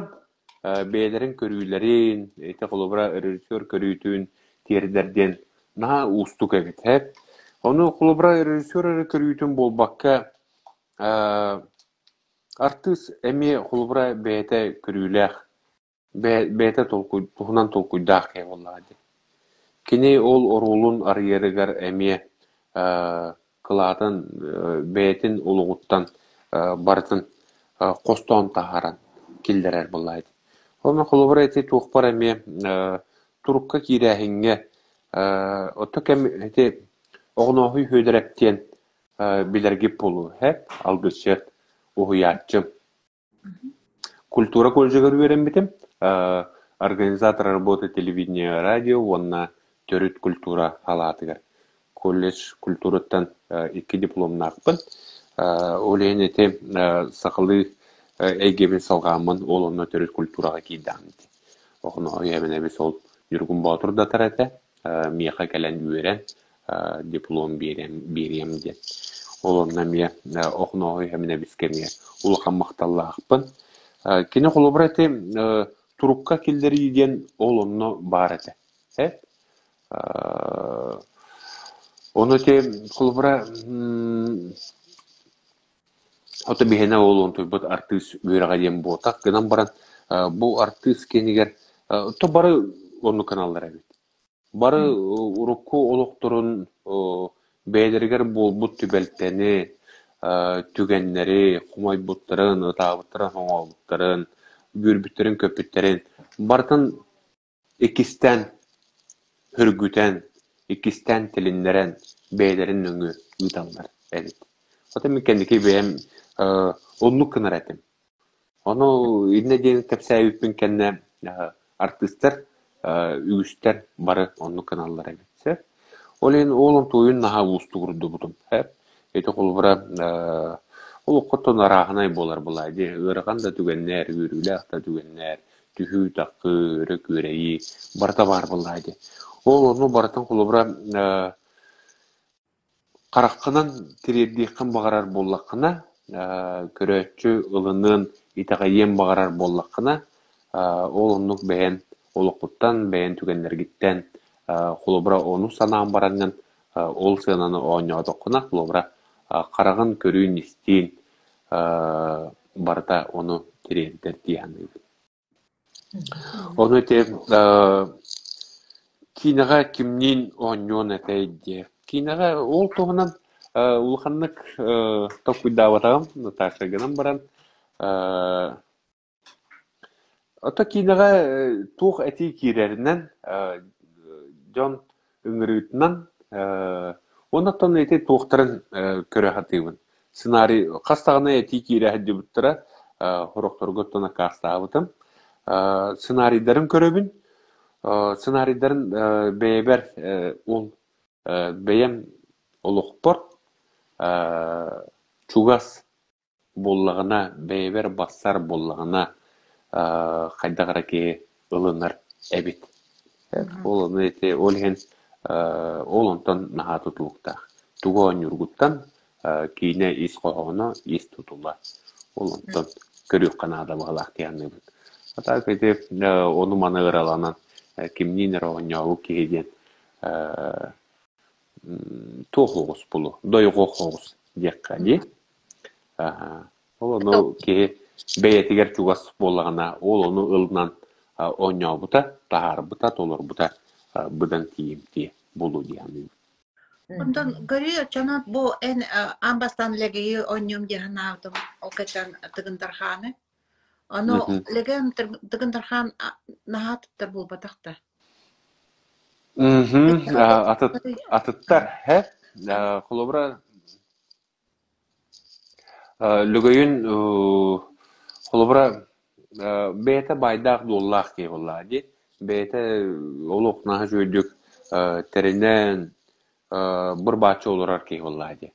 бэйэлэрин көрүүлэрин, ити холобура режиссер көрүүтүн тиэрдэр диэн наһаа уустук эбит. Ону холобура режиссер эрэ көрүүтүн буолбакка, артыыс эмиэ холобура бэйэтэ көрүүлээх, бэйэтэ туһунан толкуйдаах киһи буоллаҕа дии. Кини ол оруолун арыйарыгар эмиэ кылаатын бэйэтин олоҕуттан барытын хостоон таһааран киллэрэр буоллаҕа дии. Онно холобура ити туохпар эмиэ турукка киирээһиҥҥэ Ото кэм ити Оҕонооһуй Сүөдэрэп диэн билэргит буолуо һэ, алгысчыт, уһуйааччым. Культура колледжыгар үөрэммитим. Организатор работы телевидения, радио уонна төрүт культура салаатыгар. Колледж культураттан икки дипломнаахпын. Ол иһин ити сахалыы эйгэбин салҕааммын ол онно төрүт культураҕа киирдэҕим ити. Охонооһуй Эбэнэбис ол Ньургун Боотур датар этэ, миэхэ кэлэн үөрэн диплом биэриэм, биэриэм диэн. Ол онно эмиэ Охонооһуй Эбэнэбискэ эмиэ улахан махталлаахпын. Кини холобура ити турукка киллэрии диэн ол онно баар этэ. Ону ити холобура Ото биһиэнэ ол онтуйбут артыыс үөрэҕэ диэн буотах гынан баран бу артыыс киэнигэр то бары оннук гыналлар эбит. Бары урукку олохторун бэйэлэригэр буолбут түбэлтэни, түгэннэри, хомойбуттарын, ытаабыттарын, хоҥообуттарын, үөрбүттэрин-көппүттэрин барытын Иккистээн һөргүтэн, иккистээн тилиннэрэн бэйэлэрин нөҥүө ыыталлар эбит. Ото мин кэнники бэйэм оннук гынар этим. Ону иннэ диэн кэпсээбиппин кэннэ артыыстар үгүстэр бары оннук гыналлар эбит. Сөп. Ол иһин ол онтуойун наһаа уустугурдубутум. Ити холобура олоххоттон арааһынай буолар былаа дии. Ыарахан да түгэннэр, үөрүүлээх да түгэннэр, түһүү-тахыы, өрө күөрэйии барыта баар буоллаҕа дии. Ол ону барытын холобура хараххынан тириэрдиэххин баҕарар буоллаххына, көрөөччү ылыныан, итэҕэйиэн баҕарар буоллаххына, ол оннук бэйэн олоххуттан, бэйэн түгэннэргиттэн холобура ону санаан бараҥҥын ол сыананы оонньоотоххуна, холобура хараҕын көрүүн-истиин барыта ону тириэрдэр дии саныыбын. Ону ити киинэҕэ кимниин оонньуон этэй диэ. Киинэҕэ ол туһунан улаханнык толкуйдаабатаҕым Наташа гынан баран Ото киинэҕэ туох этии киирэринэн, дьон ыҥырыытынан уонна оттон ити туохтарын көрө сатыыбын. Сценарий хас даҕаны этии киирэ сылдьыбыттара, сорохторго оттон аккаастаабытым. Сценарийдарын көрөбүн. Сценарийдарын бэйэбэр ол бэйэм олохпор чугас буоллаҕына, бэйэбэр барсар буоллаҕына, хайдах эрэ киһи ылынар эбит. Ол ону ити ол иһин ол онтон наһаа тутулуктаах. Тугу оонньуургуттан киинэ ис хоһооно, ис тутула. Ол онтон көрүөххэ наада быһыылаах дии саныыбын. А так ити ону-маны ыраланан кимниин эрэ оонньообут киһи диэн туох оҕус булу, дойҕох оҕус диэххэ дии. Ол ону киһи бэйэтигэр чугас буоллаҕына, ол ону ылынан оонньообута, таһаарбыта, толорбута быдан тиийимтиэ буолуо дии саныыбын. Онтон көрүүй оччоно бу эн аан бастаан Лэгэйи оонньуом дии санаабытым ол кэнниттэн Тыгын Дархааны. Ону Лэгэн Тыгын Дархан наһаа туттар буолбатах да. Атыттар, һэ? Холобура, Лөгөйүн холобура бэйэтэ баайдаах-дуоллаах киһи буоллаҕа дии. Бэйэтэ олох наһаа үчүгэйдик тэринэн, быр-бааччы олорор киһи буоллаҕа дии.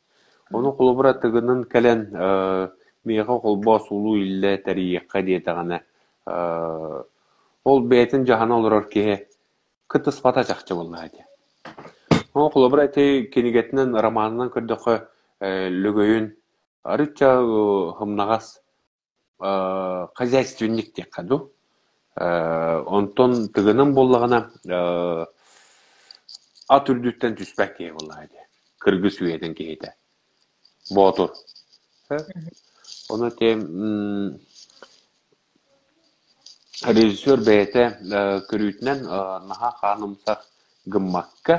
Ону холобура Тыгынын кэлэн миэхэ холбоос улуу иллэ тэрийиэххэ диэтэҕинэ, ол бэйэтин дьаһана олорор киһи кыттыспата чахчы буоллаҕа дии. Ол холобура ити кинигэтинэн, романынан көрдөххө, Лөгөйүн арыычча сымнаҕас хозяйственник диэххэ дуу. Онтон Тыгынын буоллаҕына ат үрдүттэн түспэт киһи буоллаҕа дии. Кыргыс үйэтин киһитэ. Боотур. Ону те режиссер бэйэтэ көрүүтүнэн наһаа хаанымсах гыммакка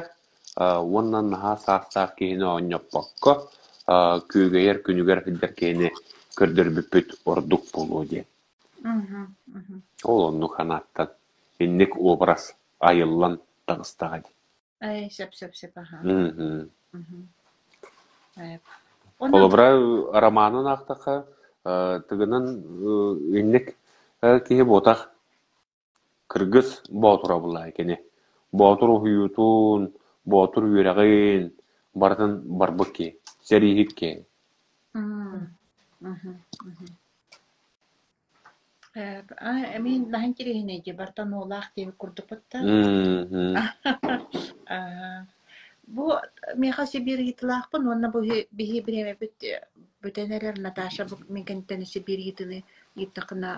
уонна наһаа саастаах киһини оонньоппокко күөгэйэр күнүгэр сылдьар киһини көрдөрбүппүт ордук буолуо диэн. Ол оннук санааттан инник образ айыллан таҕыстаҕа дии. Ээ, сөп сөп сөп аһаа. Мгм. Мгм. Ээ. Онон Холобура, романын аахтахха, Тыгынын инник киһи буотах кыргыс боотура буллаҕа кини. Боотур уһуйуутун, боотур үөрэҕин барытын барбыт киһи, сэрииһит киһи. Мм. Мгм. Мгм. Э, эмиэ наһаа интэриэһинэй дии, барыта нуолаах диэбит курдукпут да. Мгм. Аа, бу миэхэ өссө биир ыйытыылаахпын уонна бу биһи бириэмэбит бүтэн эрэр Наташа бу мин кэнниттэн өссө биир ыйытыыны ыйыттаххына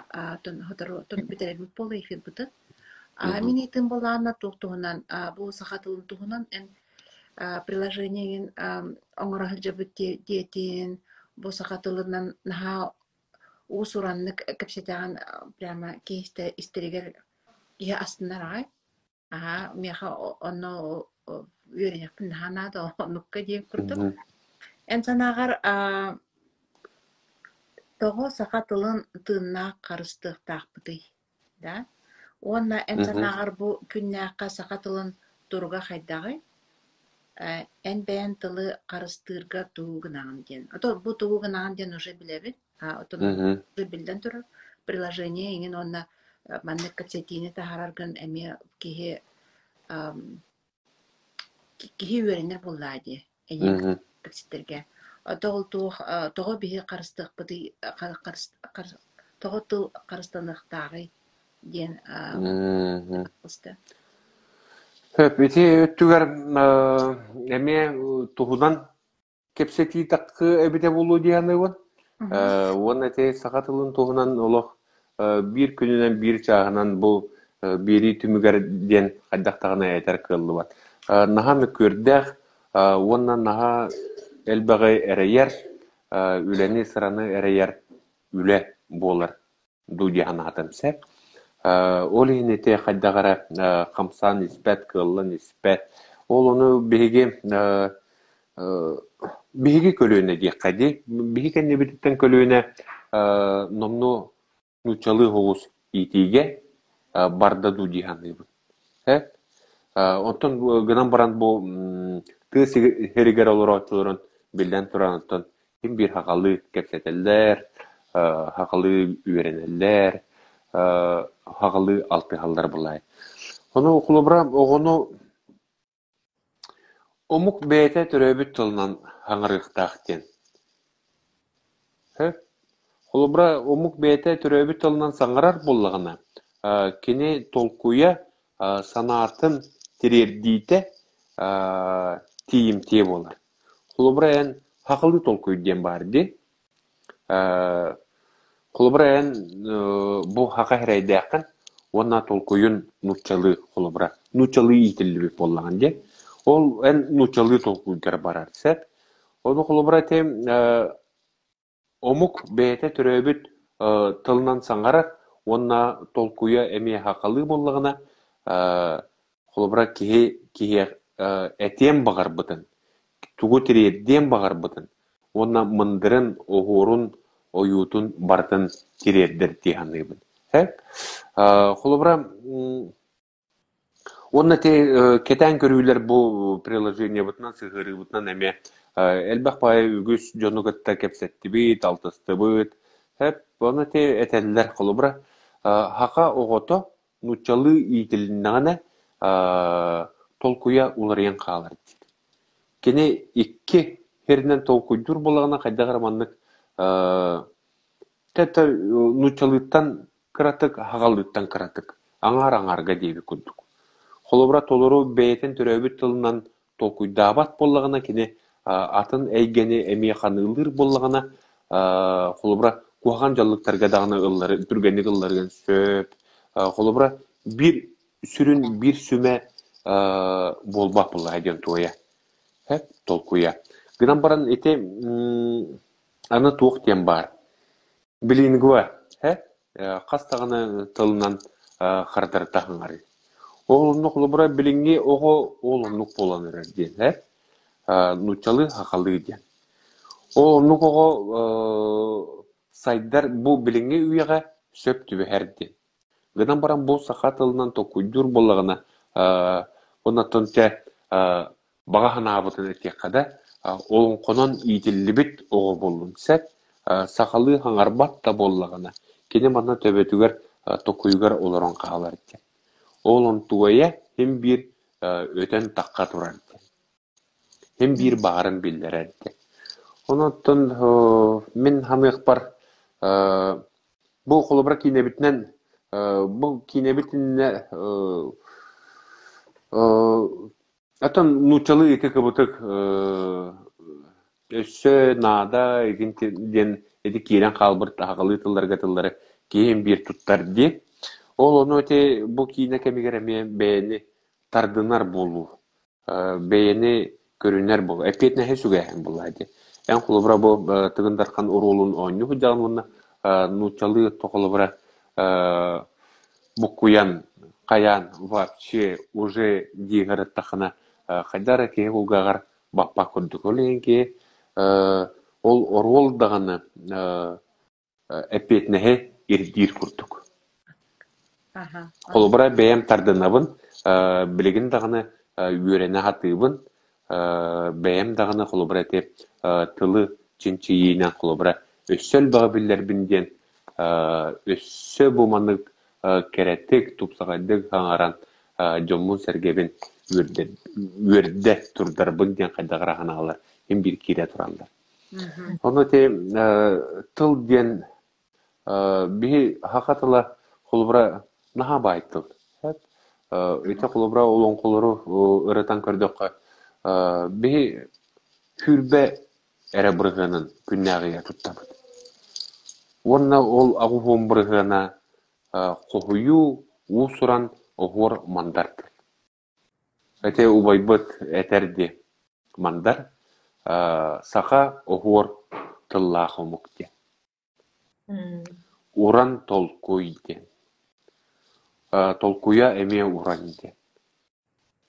тон сотору бүтэрэрбит буолуо эфирбытын. А мин ыйытыым буоллаҕына туох туһунан бу саха тылын туһунан эн приложениегин оҥоро сылдьабыт диэтин бу саха тылынан наһаа уус-ураннык кэпсэтэҕин прямо киһи истэригэр киһи астынар аҕай. Аһаа, миэхэ онно үөрэниэхпин наһаа наада оннукка диэн курдук. Мгм. Эн санааҕар тоҕо саха тылын тыыннаах харыстыахтаахпытый? Да? Уонна эн Мгм. санааҕар бу күннээххэ саха тылын туруга хайдаҕый? Эн бэйэҥ тылы харыстыырга тугу гынаҕын диэн. А то бу тугу гынаҕын диэн уже билэбин. А оттон Мгм. биллэн турар приложение эҥин уонна маннык кэпсэтиини таһаараргын эмиэ киһи киһи үөрэнэр буоллаа дии эйиэхэ Мгм. кэпсэтэргэ. Тоҕо туох тоҕо биһи харыстыахпытый тоҕо тыл харыстаныахтааҕый диэн Мгм. таҕыста. Сөп, ити өттүгэр эмиэ туһунан кэпсэтии тахсыы эбитэ буолуо дии саныыбын. Уонна ити саха тылын туһунан олох биир күнүнэн, биир чааһынан бу биэрии түмүгэр диэн хайдах даҕаны этэр кыаллыбат. Наһаа мөккүөрдээх уонна наһаа элбэҕи эрэйэр, үлэни, сыраны эрэйэр үлэ буолар дуу дии санаатым сөп. Ол иһин ити хайдах эрэ хамсаан испэт, кыаллан испэт. Ол ону биһиги биһиги көлүөнэ диэххэ дии. Биһи кэннибититтэн көлүөнэ номнуо нууччалыы соҕус иитиигэ барда дуу дии саныыбын. Э? Онтон гынан баран бу тыа сиригэр олорооччуларын биллэн туран оттон Син биир сахалыы кэпсэтэллэр, сахалыы үөрэнэллэр, сахалыы алтыһаллар былай. Ону холобура оҕону омук бэйэтэ төрөөбүт тылынан саҥарыахтаах диэн. Сөп. Холобура омук бэйэтэ төрөөбүт тылынан саҥарар буоллаҕына, кини толкуйа, санаатын тириэрдиитэ тиийимтиэ буолар. Холобура эн сахалыы толкуй диэн баар дии. Холобура эн бу саха эрэйдээххин уонна толкуйун нууччалыы холобура нууччалыы иитиллибит буоллаҕын дии. Ол эн нууччалыы толкуйгар барар сөп. Ону холобура ити Омук бэйэтэ төрөөбүт тылынан саҥарар уонна толкуйа эмиэ сахалыы буоллаҕына, холобура киһи киһиэх этиэн баҕарбытын, тугу тириэрдиэн баҕарбытын уонна мындырын, оһуорун, ойуутун барытын тириэрдэр дии саныыбын. Сөп. Холобура Уонна ити кэтээн көрүүлэр бу приложениебытынан, сыһыарыыбытынан эмиэ элбэх баҕайы үгүс дьону кытта кэпсэттибит, алтыстыбыт. Сөп, ону ити этэллэр, холобура, саха оҕото нууччалыы иитилиннэҕинэ толкуйа уларыйан хаалар диир. Кини икки сиринэн толкуйдуур буоллаҕына хайдах эрэ маннык Тэ нууччалыыттан кыратык, аҕалыыттан кыратык, аҥаар аҥаарга диэбит курдук. Холобура, толору бэйэтин төрөөбүт тылынан толкуйдаабат буоллаҕына, кини атын эйгэни эмиэ ханыылыыр буоллаҕына, холобура, куһаҕан дьаллыктарга даҕаны ыллары, түргэнник ылларыан сөп. Холобура, биир сүрүн биир сүмэ буолбат буоллаҕа диэн туойа. Һэп толкуйа. Гынан баран ити аны туох диэн баар. Билингва һэ хас даҕаны тылынан хардарыта хаҥарыы. Ол онно холобура билиҥҥи оҕо ол оннук буолан эрэр диэн һэ нууччалыы сахалыы диэн. Ол оннук оҕо сайдар бу билиҥҥи үйэҕэ сөп түбэһэр диэн. Гынан баран бу саха тылынан толкуйдуур буоллаҕына, оннуттан чэ баҕа санаабытын этиэххэ да, олоҥхонон иитиллибит оҕо буоллун сөп, сахалыы саҥарбат да буоллаҕына, кини манна төбөтүгэр токуйугар олорон хаалар диэн. Ол онтуойа син биир өтөн тахха турар диэн. Син биир баарын биллэрэр диэн. Онон мин саныахпар Бу холобура киинэбитинэн бу киинэбит иннинэ атын нууччалыы ити кыбытык өссө наада игин диэн ити киирэн хаалбыт аһаҕалыы тылларга тыллары киһим биир туттар дии. Ол ону ити бу киинэ кэмигэр эмиэ бэйэни тардынар буолуу бэйэни көрүнэр буолла, эппиэтинэһи сүгээһин буолла дии. Эн холобура бу Тыгын Дархан оруолун оонньуу сылдьаҕын уонна нууччалыы холобура буккуйан хайаан вообще уже дии сырыттаххына хайдах эрэ киһи кулгааҕар баппат курдук. Ол иһин киһи ол оруол даҕаны эппиэтинэһи ирдиир курдук. Холобура, бэйэм тардынабын, билигин даҕаны үөрэнэ сатыыбын, бэйэм даҕаны холобура ити тылы чинчийиинэн холобура өссө элбэҕи биллэрбин диэн өссө бу маннык кэрэтик, тупсаҕайдык саҥаран дьоммун-сэргэбин үөрдэ турдарбын диэн хайдах эрэ санаалар син биир киирэ тураллар. Ону ити тыл диэн биһи саха тыла холобура наһаа баай тыл. Ити холобура олоҥхолору ырытан көрдөххө биһи сүүрбэ эрэ бырыһыанын күннээҕигэ туттабыт. Уонна ол аҕыс бырыһыана хоһуйуу, уус-уран оһуор мандар тыл. Ити убайбыт этэр дии, Мандар, саха оһуор тыллаах омук диэн. Уран толкуй диэн. Толкуйа эмиэ уран диэн.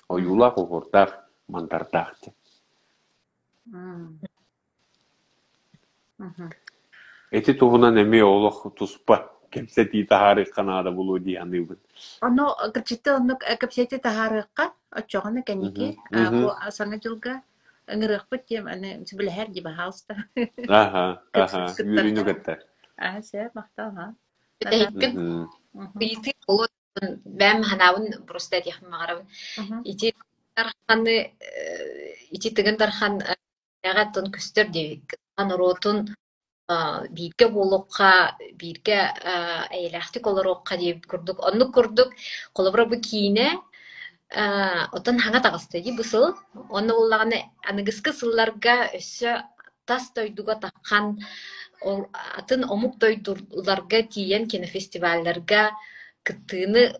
Ойуулаах оһуордаах, мандардаах диэн. Ити туһунан эмиэ олох туспа кэпсэтии таһаарыахха наада буолуо дии саныыбын. Ону кырдьыкта оннук кэпсэтии таһаарыахха, оччоҕуна кэнники бу Саҥа дьылга ыҥырыахпыт диэн аны сөбүлэһэр дии баһаалыста. Аха, аха, үөрүүнү кытта. Аа, сөп, махтал, аха. Бүтэһикпин ыйытыы буолуо бэйэм санаабын просто этиэхпин баҕарабын. Ити Дарханы ити Тыгын Дархан Эҕэ көстөр диэбиккин норуотун бииргэ буолуохха, бииргэ эйэлээхтик олоруохха диэбит курдук. Оннук курдук, холобура бу киинэ оттон хаҥа таҕыста дии бу сыл. Онно буоллаҕына аныгыскы сылларга өссө тас дойдуга таххан атын омук дойдуларга тиийэн кинофестивалларга кыттыыны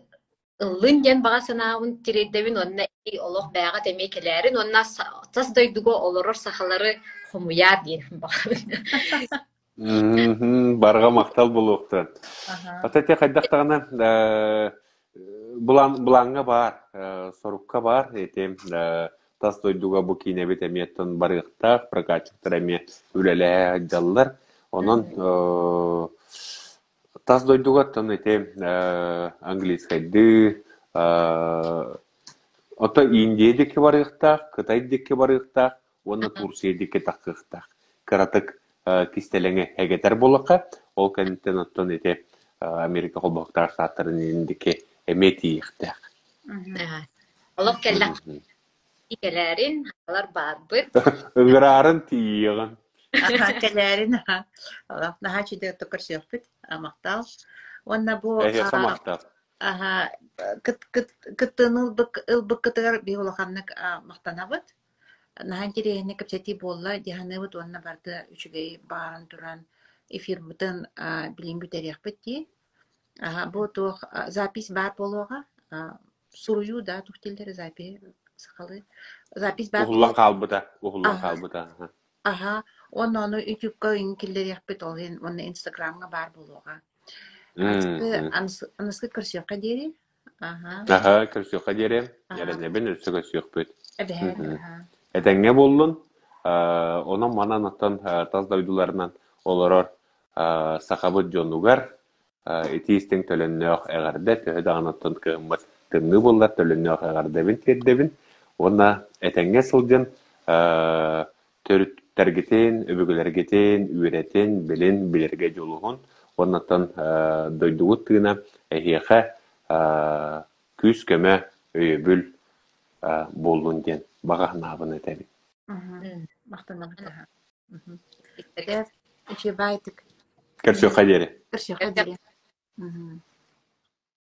ыллын диэн баҕа санаабын тириэрдэбин уонна олох бэйэҕит эмиэ кэлээрин уонна тас дойдуга олорор сахалары хомуйаар диэн баҕарабын. Барҕа махтал буолуохтун. Ата ити хайдах даҕаны былаан былааҥҥа баар, сорукка баар ити тас дойдуга бу киинэбит эмиэ оттон барыахтаах, прокатчиктар эмиэ үлэлэһэ сылдьаллар. Онон Тас дойдуга оттон ити английскайдыы оттон Индия диэки барыахтаах, Кытай диэки барыахтаах уонна Турция диэки тахсыахтаах. Кыратык кистэлэҥи эгэтэр буоллахха, ол кэнниттэн оттон ити Америка холбоһуктаах штаттарын диэки эмиэ тиийиэхтээх. Олох кэллэх кэлээрин, алар баарбыт. Ыҥыраарын тиийиэҕин. Кэлээрин, олох наһаа үчүгэй көрсүөхпүт, махтал. Уонна бу Эһиэхэ махтал. Аха, кыттыыны ылбыккытыгар биһи улаханнык махтанабыт. Наһаа интэриэһинэй кэпсэтии буолла дии саныыбыт уонна барыта үчүгэй баҕаран туран эфирбытын билигин бүтэриэхпит дии. Аха, бу туох запись баар буолуоҕа. Суруйуу да туох дииллэр запиһи. Сахалыы. Запись баар Уһуллан буолуо. хаалбыта, уһуллан Аһа, хаалбыта. аһа. Уонна ону Ютубка ыйын киллэриэхпит, ол иһин уонна Инстаграмҥа баар буолуоҕа. Аныскы, Мм. аныскы көрсүөххэ диэри. Аһа. Аһа, көрсүөххэ диэри. Аһа. Эрэнэбин, өссө көрсүөхпүт. Эбэһээт, Мгм. аһа. Этэҥҥэ буоллун. Онон манан оттон тас дойдуларынан олорор сахабыт дьонугар итии истиҥ төлөннөөх эҕэрдэ төһө даҕаны оттон кыһыммыт тымныы буоллар төлөннөөх эҕэрдэбин тиэрдэбин уонна этэҥҥэ сылдьан төрүттэргитин, өбүгэлэргитин үөрэтин, билин, билэргэ дьулуһун уонна оттон дойдугут тыына эһиэхэ күүс-көмө, өйөбүл буоллун диэн баҕа санаабын этэбин. Махтанабыт аһа. Үчүгэй баайтык. Көрсүөххэ диэри. Көрсүөххэ диэри.